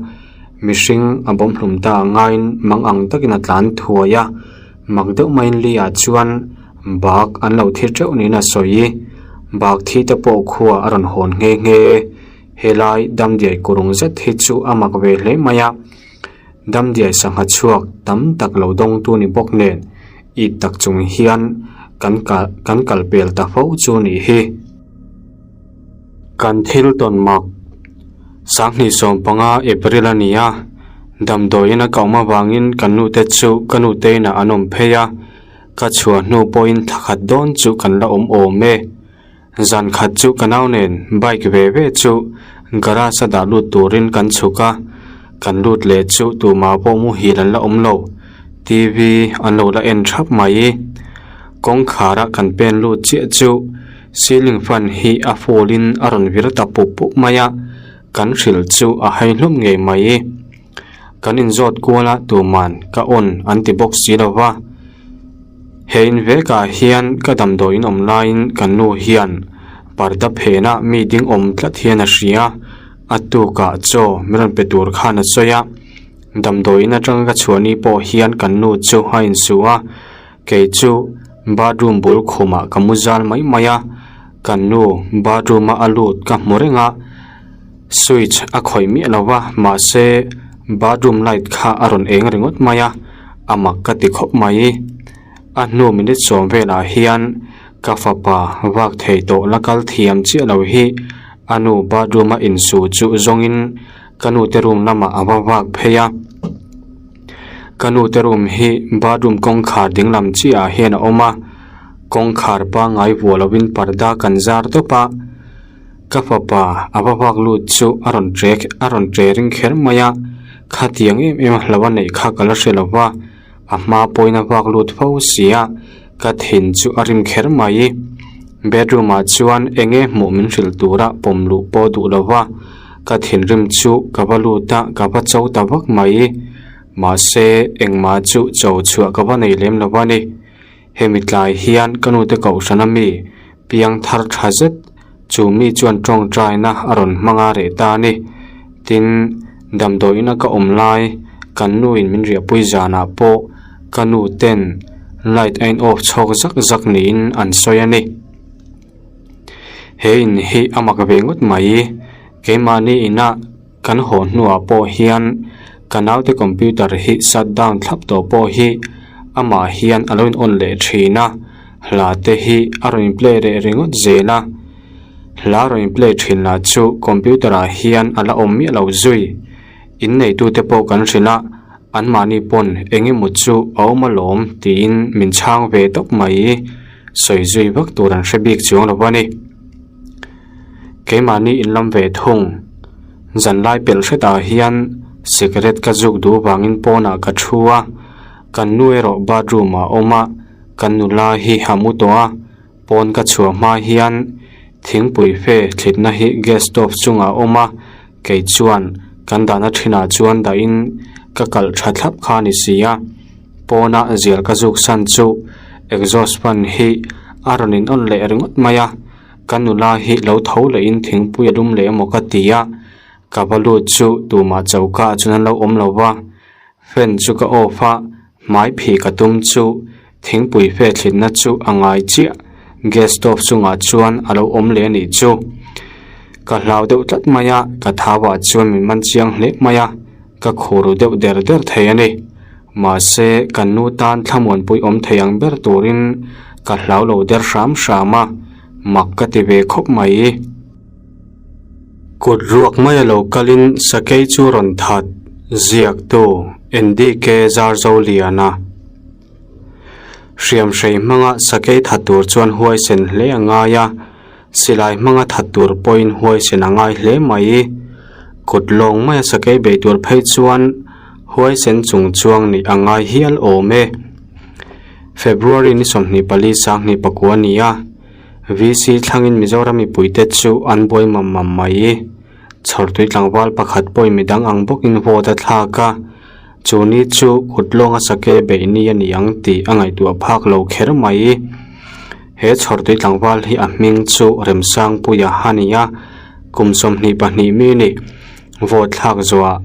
mihring a bawm hlum ta ang ngaiin mang ang takin a tlan thuai a, mak deuh maiin li ah chuan bak an lo thi teuh niin a sawi. Bak thi te pawh khua a rawn hawn nghe nghe. Helai damdiai kurung zet hi chu a mak ve hle mai a, damdiai sangha chhuak tam tak lo dawngtu ni bawk nen it tak chung hian kan kan kal pel ta fo chu nih hi. Kan thil tawn mak Sanghnih 15 April a ni a, damdawiin a ka awm avangin kan nute chu ka nute inah an awm phei a, ka chhuah hnu pawhin thla khat dawn chu kan la awm awm e. Zan khat chu ka nau nen bike ve ve chu garage a dah lut turin kan chhuk a, kan lut leh chu tumah pawh muhil an la awm lo, TV an lo la en thap mai. Kawngkhara kan pen lut chiah chu Ceiling fan hi a full in a rawn vir ta pup pup mai a, kan hrilh chu a hai hlawm ngei mai. Kan inzawt kual a tuman ka on an ti bawk si lo va. He in vekah hian ka damdawiin awm laiin kan nu hian parda phenah mi ding awm tlat hian a hria, a tukah chaw min rawn pe tur khan a sawi a. Damdawiin atanga ka chhuah ni pawh hian kan nu chu a insuh a. Kei chu bathroom bul khumah ka mu zal mai mai a, kan nu bathroom a a lut ka hmu reng a, switch a khawih miah lo va mahse bathroom light kha a rawn eng ringawt mai a, a mak ka ti khawp mai. A hnu minute sawm velah hian ka fapa vak thei tawh la kal thiam chiah lo hi a nu bathroom a insu chu zawngin ka nu te room lamah a va vak phei a. Ka nu te room hi bathroom kawngkhar ding lam chiah ah hian a awm a, kawngkhar pangngai vuah lovin parda kan zar tawp a, ka fapa a va vak lut chu a rawn tre a rawn tre ring kher mai a, khatiang em em a hlo a neih kha ka la hre lova, a hma pawhin a vak lut fo si a, ka thin chu a rim kher mai. Bedroom ah chuan eng nge hmuh min hrilh tura pawm luh pawh duh lova, ka thinrim chu ka va lut a, ka va cho ta vak mai. Mahse, engmah chu cho chhuah ka va nei lem lo a ni. Hemi tlai hian ka nute kohhran a mi piang thar tha zet chu mi chuan tawngtaina a rawn hmang a reh ta a ni. Tin, damdawiin a ka awm lai kan nuin min riahpui zanah pawh ka nu ten light a in off chhawk zak zak niin an sawi a ni. He in hi a mak ve ngawt mai. Keimahni inah kan haw hnuah pawh hian ka naute computer hi shut down thlap tawh pawh hi amah hian a lo in on leh thin a, hla te hi a rawn in play reh ringawt zel a. Hla rawn in play thin lah chu computer ah hian a la awm miah lo zui. Inneitute pawh kan hrilh a, anmahni pawn eng emaw chu a awm alawm tiin min chhang ve tawp mai. Sawi zui vak tur an hre bik chuang lo a ni. Keimahni inlam ve thung. Zanlai pelh hretah hian cigarette ka zuk duh vangin pawnah ka thu a, kan nu erawh bathroom ah a awm a, kan nula hi a mu tawh a, pawn ka chhuah hma hian thingpui fe thlitna hi gas stove chungah a awm a, kei chuan kan dahna thinah chuan dahin ka kalh tha thlap kha a ni si a, pawna zial ka zuk san chu exhaust fan hi a rawn in on leh ringawt mai a. Ka nula hi lo tho lehin thingpui a lum leh emaw ka ti a, ka va lut chu tumah choka ah chuan an lo awm lo va, fan chu ka off a, hmai phih ka tum chu thingpui fe thlitna chu a ngai chiah, gas stove chungah chuan a lo awm leh a nih chu. Ka hlau deuh tlat mai a, ka thau ah chuan min man chiang hle mai a, ka khur deuh der der thei a ni. Mahse, kan nu tan thlamuanpui awm thei ang ber turin ka hlau lo der hram hram a, mak ka ti ve khawp mai. Kut ruak mai a lo kalin sakei chu rawn that ziaktu NDK Zarzoliana. Hriamhrei hmanga sakei that tur chuan huaisen hle a ngai a, silai hmanga that tur pawhin huaisen a ngai hle mai. Kut lawng maia sakei bei tur phei chuan huaisen chung chuang nih a ngai hial awm e. February ni 24 29 a ni a. VC thlangin Mizoram mipuite chu an buai mam mam mai. Chhawrtui tlangval pakhat pawhin midang ang bawkin vote a thlak a, chu ni chu kut lawnga sake beih ni a ni ang tih a ngaihtuah phak lo kher mai. He chhawrtui tlangval hi a hming chu Remsangpuia a ni a, kum 22 mi a ni. Vote thlak zawhah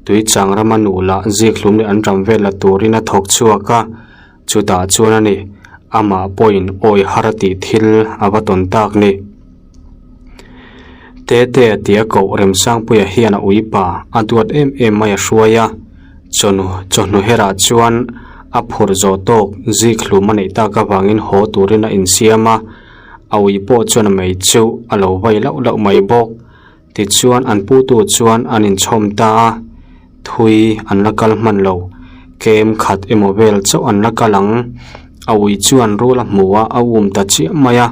Tuichang rama nu lah zikhlum leh an ram vel la turin a thawk chhuak a. Chutah chuan a ni, amah pawhin awi har a tih thil a va tawn tak ni. Tete tia koh Remsangpuia hian a uipa a duat em em mai a hruai a, chawhnu chawhnu herah chuan a phur zawh tawk zik hlum a neih tak avangin haw turin a insiam a, a ui pawh chuan a mei chu a lo vai lauh lauh mai bawk. Tichuan an putu chuan an inchhawm ta a, thui an la kal hman lo, kem khat emaw vel chauh an la kal ang. A ui chuan rul a hmu a, a um ta chiah mai a,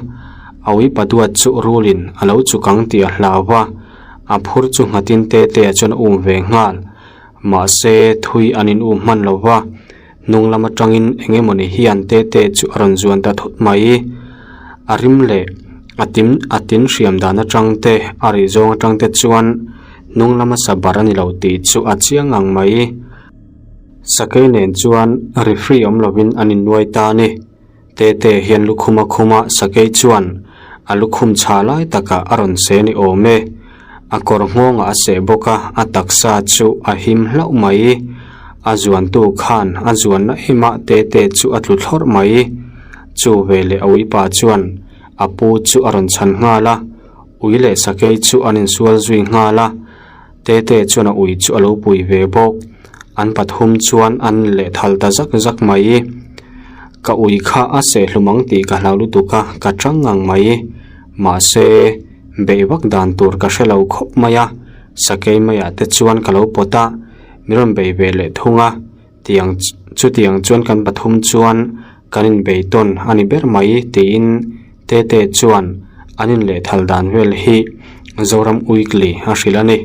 a ui paduat chu rulin a lo chuk ang tih a hlau va, a phur chu nghatin te te ah chuan a um ve nghal. Mahse thui an in um hman lo va, hnung lam atangin eng emawni hian te te chu a rawn zuan ta thut mai. A rim leh a tin a tin hriam dan atang te a rih zawng atang te chuan hnung lama sa bar a ni lo tih chu a chiang ang mai. Sakei nen chuan referee awm lovin an innuai ta a ni. Tete hian lukhum a khum a, sakei chuan a lukhum chha lai takah a rawn se ni awm e. A kawr nghawngah a seh bawk a, a taksa chu a him hlauh mai. A zuantu khan a zuanna emah Tete chu a tlu thlawrh mai. Chu veleh a uipa chuan a pu chu a rawn chhan nghal a, ui leh sakei chu an insual zui nghal a. Tete chuan a ui chu a lo pui ve bawk. An pathum chuan an lehthal ta zak zak mai. Ka ui kha a sehhlum ang tih ka hlau lutuk a, ka tang ngang mai. Mahse, beih vak dan tur ka hre lo khawp mai a, sakei maiah te chuan ka lo pawt a, min rawn bei ve leh thung a. Tiang chutiang chuan kan pathum chuan kan inbei tawn a ni ber mai tiin Tete chuan an inlehthal dan vel hi Zoram Weekly a hrilh a ni.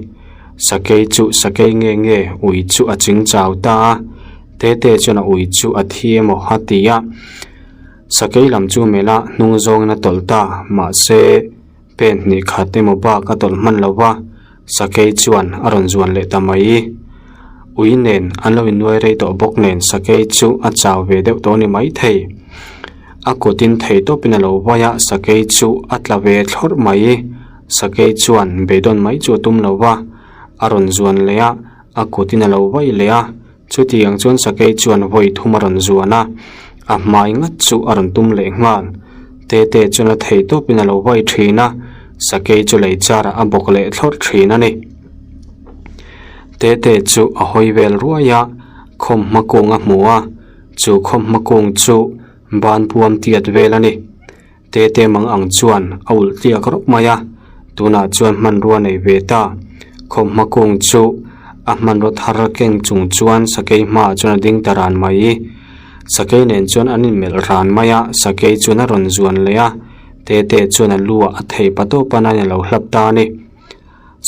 Sakei chu sakei nge nge ui chu a ching chau ta a, Tete chuan a ui chu a thi emaw a ti a. Sakei lam chu melh a hnung zawngin a tawlh ta, mahse pen hnih khat emaw bak a tawlh hman lo va. Sakei chuan a rawn zuan leh ta mai. Ui nen an lo innuai rei tawh bawk nen sakei chu a chau ve deuh tawh a ni maithei. A kutin thei tawpin a lo vai a, sakei chu a tla ve thlawrh mai. Sakei chuan beidawn mai chu a tum lo va, a rawn zuan leh a, a kutin a lo vai leh a. Chutiang chuan sakei chuan vawi thum a rawn zuan a, a hmai ngat chu a rawn tum leh nghal. Tete chuan a thei tawpin a lo vai thin a, sakei chu lei charah a bawk leh thlawrh thin a ni. Tete chu a hawi vel ruai a, khawmhma kung a hmu a, chu khawmhma kung chu ban puam tiat vel a ni. Tete mang ang chuan a ulh tliak rawp mai a, tunah chuan hmanrua nei ve ta. Khawmhma kung chu a hmanraw thar keng chung chuan sakei hmaah chuan a ding ta ran mai. Sakei nen chuan an inmelh ran mai a, sakei chuan a rawn zuan leh a, Tete chuan a lu ah a thei pa tawp a nain a lo hlap ta a ni.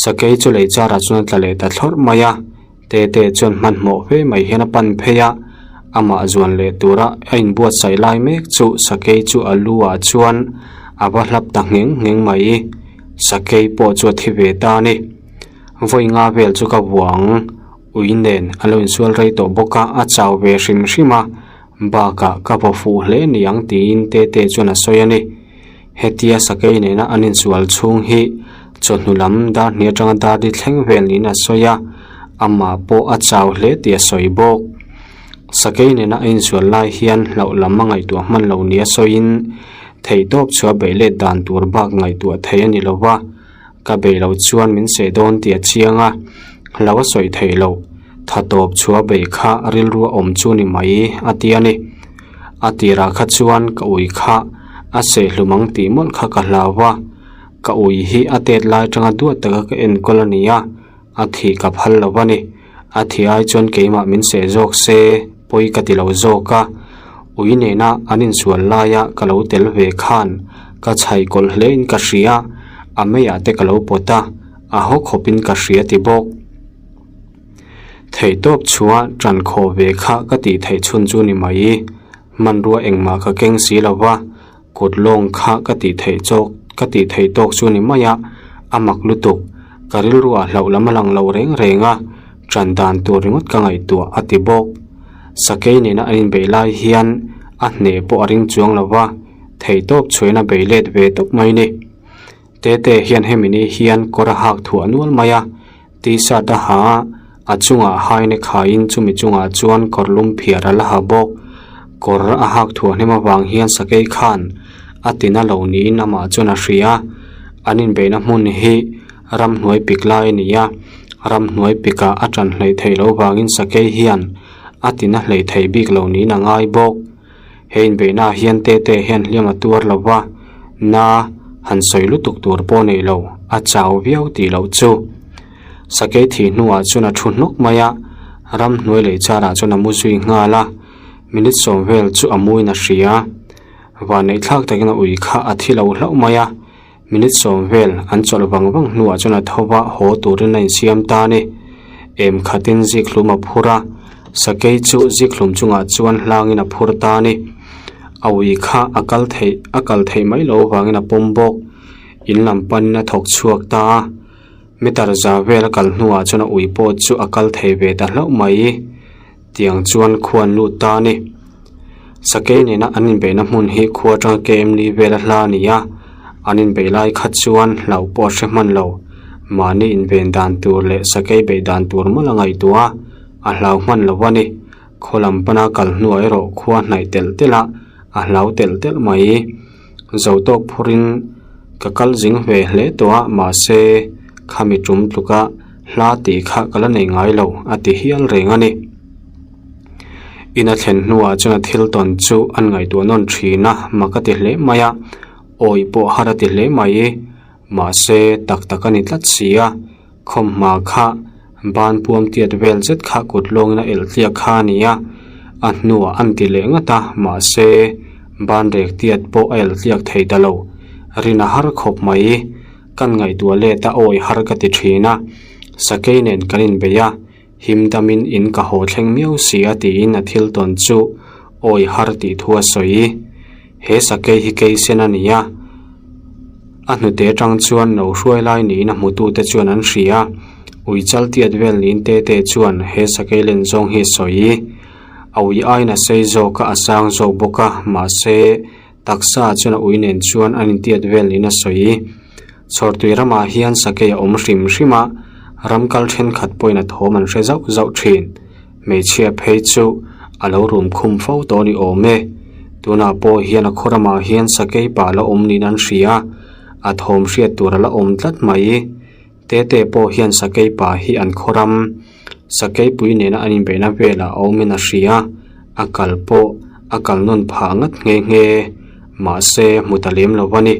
Sakei chu lei charah chuan a tla leh ta thlawrh mai a, Tete chuan hmanhmawh fe mai hian a pan phei a, amah zuan leh tura a inbuatsaih lai mek chu sakei chu a lu ah chuan a va hlap ta ngheng ngheng mai. Sakei pawh chu a thi ve ta a ni. Vawi nga vel chu ka vuang ui nen a lo insual rei tawh bawk a, a chau ve hrim hrim a, bakah ka vaw fuh hle niang tiin Tete chuan a sawi a ni. Hetia sakei nena an insual chhung hi chawhnu lam dar hnih atanga dar li thleng vel niin a sawi a, amah pawh a chau hle tih a sawi bawk. Sakei nena a insual lai hian hlauh lam a ngaihtuah hman lo nia sawiin theihtawp chhuah beih let dan tur bak ngaihtuah thei a ni lo va. Ka bei lo chuan min seh dawn tih a chiang a, hlo a sawi theih loh. Tha tawp chhuah bei kha rilru a awm chu ni mai a ti a ni. A tirah kha chuan ka ui kha a seh hlum ang tih mawlh kha ka hlau a, ka ui hi a tet lai atanga duat taka ka enkawl a ni a, a thih ka phal lo a ni. A thih ai chuan keimah min seh zawk se pawi ka ti lo zawk a, ui nena an insual laia ka lo tel ve khan ka chhai kawlh hle in ka hria, a meiah te ka lo pawt a, a haw khawpin ka hria ti bawk. Theihtawp chhuah tan khawh ve kha ka tih theih chhun chu ni mai. Hmanrua engmah ka keng si lo va, kut lawng kha ka tih theih chawk ka tih theih tawk chu ni mai a, a mak lutuk. Ka rilruah hlauh lam a lang lo reng reng a, tan dan tur ringawt ka ngaihtuah a ti bawk. Sakei nena an inbeih lai hian a hneh pawh a ring chuang lo va, theihtawp chhuahin a bei let ve tawp mai ni. Tete hian hemi ni hian kawr a hak thuah nual mai a, T-shirt a ha a, a chungah haine khaiin chumi chungah chuan kawr lum phiar a la ha bawk. Kawr a hak thuah hnem avang hian sakei khan a tina lo niin amah chuan a hria a, an inbeihna hmun hi ramhnuai pik lai a ni a, ramhnuai pikah a tan hleih theih loh vangin sakei hian a tina hleih theih bik lo niin a ngai bawk. He inbeihnaah hian Tete hian hliam a tuar lo va, na han sawi lutuk tur pawh nei lo, a chau viau tih loh chu. Sakei thih hnuah chuan a thu hnawk mai a, ramhnuai lei charah chuan a mu zui nghal a, minute sawm vel chu a muin a hria. Vanneih thlak takin a ui kha a thi lo hlauh mai a, minute sawm vel an chawlh vang vang hnuah chuan a tho va, haw turin a insiam ta a ni. Em khatin zikhlum a phur a, sakei chu zikhlum chungah chuan hlangin a phur ta a ni. A ui kha a kal theih a kal theih mai loh avangin a pawm bawk. In lam panin a thawk chhuak ta a, meter za vel a kal hnuah chuan a ui pawh chu a kal thei ve ta hlauh mai. Tiang chuan khua an lut ta a ni. Sakei nena an inbeihna hmun hi khua atanga KM li vela hla a ni a, an inbeih lai khat chuan hlauh pawh a hre hman lo. Mahni inven dan tur leh sakei beih dan tur mawlh a ngaihtuah a, a hlau hman lo a ni. Khaw lam pana kal hnuah erawh khua hnaih telh telh a, a hlau telh telh mai. Zo tawk phurin ka kal zing ve hle tawh a, mahse khami tum tluka hla tih kha ka la nei ngai lo a ti hial reng a ni. Ina thlen hnuah chuan a thil tawn chu an ngaihtuah nawn thin a, mak a ti hle mai a, awih pawh har a ti hle mai. Mahse tak tak a ni tlat si a, khawmhma kha ban puam tiat vel zet kha kut lawngin a elh tliak kha a ni a, a hnuah an ti leh ngat a, mahse ban rek tiat pawh a elh tliak thei ta lo. Rin a har khawp mai. Kan ngaihtuah let a awih har ka ti thin a, sakei nen kan inbei a, him damin in ka haw thleng miau si a tiin a thil tawn chu awih har tih thu a sawi. He sakei hi keisen a ni a, a hnute atang chuan no hruai lai niin a hmutute chuan an hria a, ui chal tiat vel niin tete chuan he sakei len zawng hi a sawi. A ui aiin a sei zawk a, a sang zawk bawk a, mahse taksa chuan a ui nen chuan an intiat vel niin a sawi. Chhawrtui ramah hian sakei a awm hrim hrim a, ram kal thenkhat pawhin a thawm an hre zauh zauh thin. Hmeichhia phei chu a lo rum khum fo tawh a ni awm e. Tunah pawh hian a khaw ramah hian sakei pa la awm niin an hria a, a thawm hriat tur a la awm tlat mai. Tete pawh hian sakei pa hi an khaw ram sakei pui nena an inbeihna velah a awmin a hria a, a kal pawh a kal nawn phah ngat nghe nghe. Mahse hmu ta lem lo a ni.